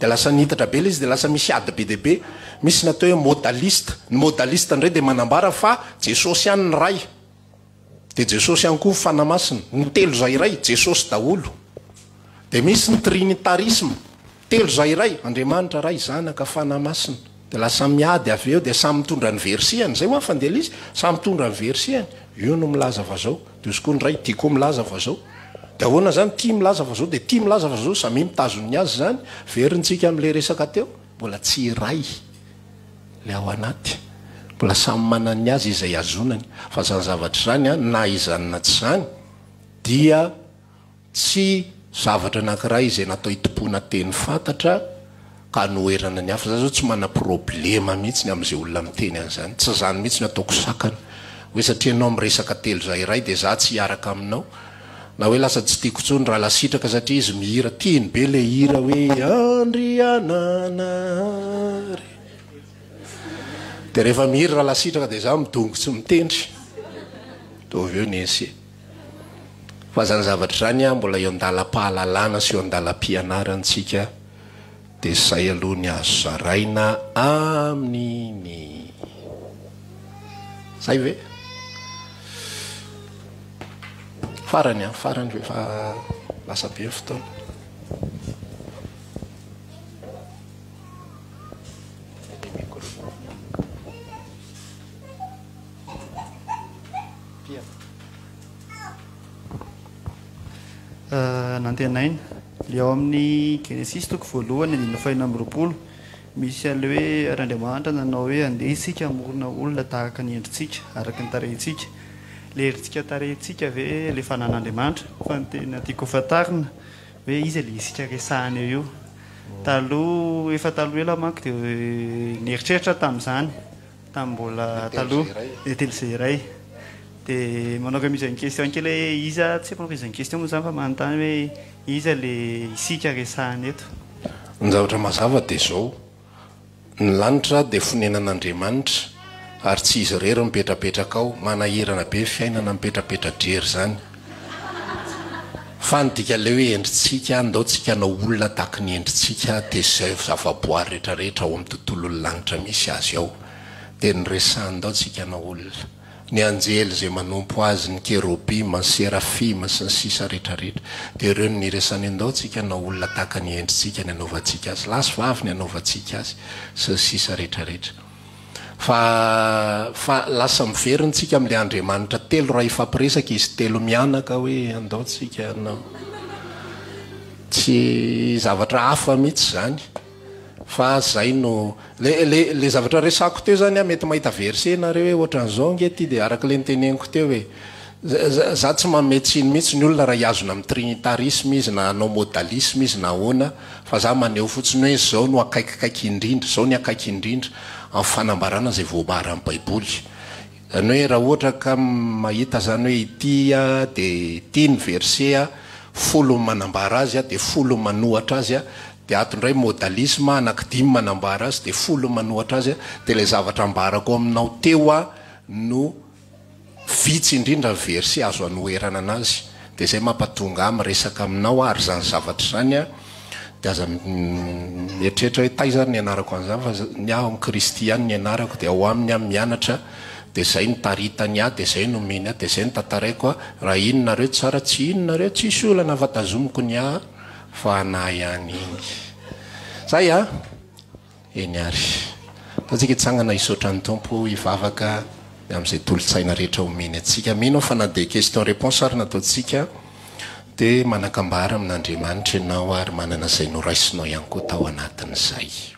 Dia lasa nihitatra be ilay izy dia lasa misy ady be dia be. Misy ny atao hoe modaliste. Ny modaliste indray dia manambara fa Jesosy ihany ny Ray. Dia Jesosy ihany koa ny Fanahy Masina. Ny telo izay iray, Jesosy daholo. Dia misy ny trinitarisme. Telo izay iray, Andriamanitra Ray, Zanaka, Fanahy Masina. Dia lasa miady avy eo, dia samy mitondra ny verset-ny. Izay hoa fandeha ilay izy, samy mitondra ny verset-ny. Io no milaza fa zao, dia ozy koa ny Ray, ity koa milaza fa zao. Dia ahoana izany, ity milaza fa zao, dia ity milaza fa zao, samia mitazona ny azy izany. Verintsika amin'ilay resaka teo, mbola tsy iray ilay ao anaty. Mbola samy manana ny azy izay hazonany. Fa izany zavatra izany an, na izany na tsy izany, dia. Tsy zavatra anankiray izay natao hitompoana teny fantatra ka hanoherana ny hafa. Za zao tsy mana problema mihitsy ny amin'izay olona miteny an'izany. Tsy izany mihitsy no ataoko sakana. Hoe satria ianao miresaka telo za iray dia za tsy hiaraka aminao. Na hoe lasa tsy tiako intsony Raha Lasitraka satria izy mihira. Tiany be ilay hira hoe Andriananahary. Dia rehefa mihira Raha Lasitraka dia za midongy tsy mitendry. Dia avy eo ny ese. Fa izany zavatra izany an, mbola eo an-dalam-pahalalana sy eo an-dalam-pianarana tsika, dia izay aloha ny azo zaraina amin'iny. Zay ve? Farany an, farany fa efa lasa be ny fotoana. Nantenaina. Ilay ao amin'ny Genesisy toko voalohany andininy fahenina amby 20, misy an'ilay hoe ary Andriamanitra nanao hoe andeha isika hamorona olona tahaka ny endritsika, araka ny tarehintsika. Ilay endritsika tarehintsika ve ilay fanan'Andriamanitra? Fa ny tena tiako ho fantarina hoe iza ilay isika resahana eo io. Taloha, efa taloha ela manko dia nieritreritra tamin'izany. Tamin'ny mbola taloha, le telo izay iray. Dia manao remise en question kely hoe iza, tsy hoe manao remise en question moa izany fa manontany hoe iza le isika resahina eto. Ny zavatra mazava dia izao, ny lanitra dia fonenan'Andriamanitra ary tsy izy irery no mipetrapetraka ao, manahirana be fiainana mipetrapetra-drery izany. Fa ny dikan'ilay hoe endritsika, ndao tsika hanao olona tahaky ny endritsika, dia izay zavaboary rehetra rehetra ao amin'ny tontolon'ny lanitra misy azy ao. Dia ny resahany ndao tsika hanao olona. Ny anjely izay manompo Azy, ny kerobima, ny serafima, sy ny sisa rehetra rehetra. Dia ireo no niresany andao tsika hanao olona tahaka ny endritsika ny anaovantsika azy, lahy sy vavy ny anaovantsika azy, sy ny sisa rehetra rehetra. Fa, fa lasa miverina tsika amin'ilay Andriamanitra telo raha hifampiresaka izy telo mianaka hoe andao tsika hanao. Tsy zavatra hafa mihitsy izany. Fa zay no le le le zavatra resako teo zany a mety mahita verset nareo hoe ohatran'izao ange ty de araka le noteneniko teo e za tsy manome tsiny mihitsy ny olona raha hihazona amin'ny trinitarisme izy na hanao modalisme izy na ahoana fa za maneho fotsiny hoe zao no akaikikaiky indrindra zao ny akaiky indrindra amin'ny fanambarana izay voambaran'ny baiboly Izany hoe raha ohatra ka mahita izany hoe ity dia ity ny verset, folo ny manambara azy dia folo ny manohatra azy, dia ato indray modalisme anankidimy manambara azy dia folo ny manohatra azy, dia ilay zavatra ambarako aminao teo no vitsy indrindra ny verset azo anoherana anazy. Dia izay mampatonga ahy miresaka aminao ary izany zavatra izany dia aza mieritreritra hoe taiza ary nianarako an'izany fa ny ahy ao amin'i Kristy ihany nianarako dia ao aminy aho mianatra dia izay no taritany ahy dia izay no omeny ahy dia izay no tantaraiko ahy raha iny nareo tsara tsy iny nareo tsisy olana fa tazomiko ny ahy fa anah ihany iny. Zay a! Eny ary. Ataontsika hitsangana hisaotra ny Tompo, hivavaka ny amin'izay tolo-tsaina rehetra omeny antsika. Mino aho fa na dia question réponse ary nataontsika dia manan-kambara amin'Andriamanitra ianao ary manana izay noraisinao ihany koa tao anatin'izay.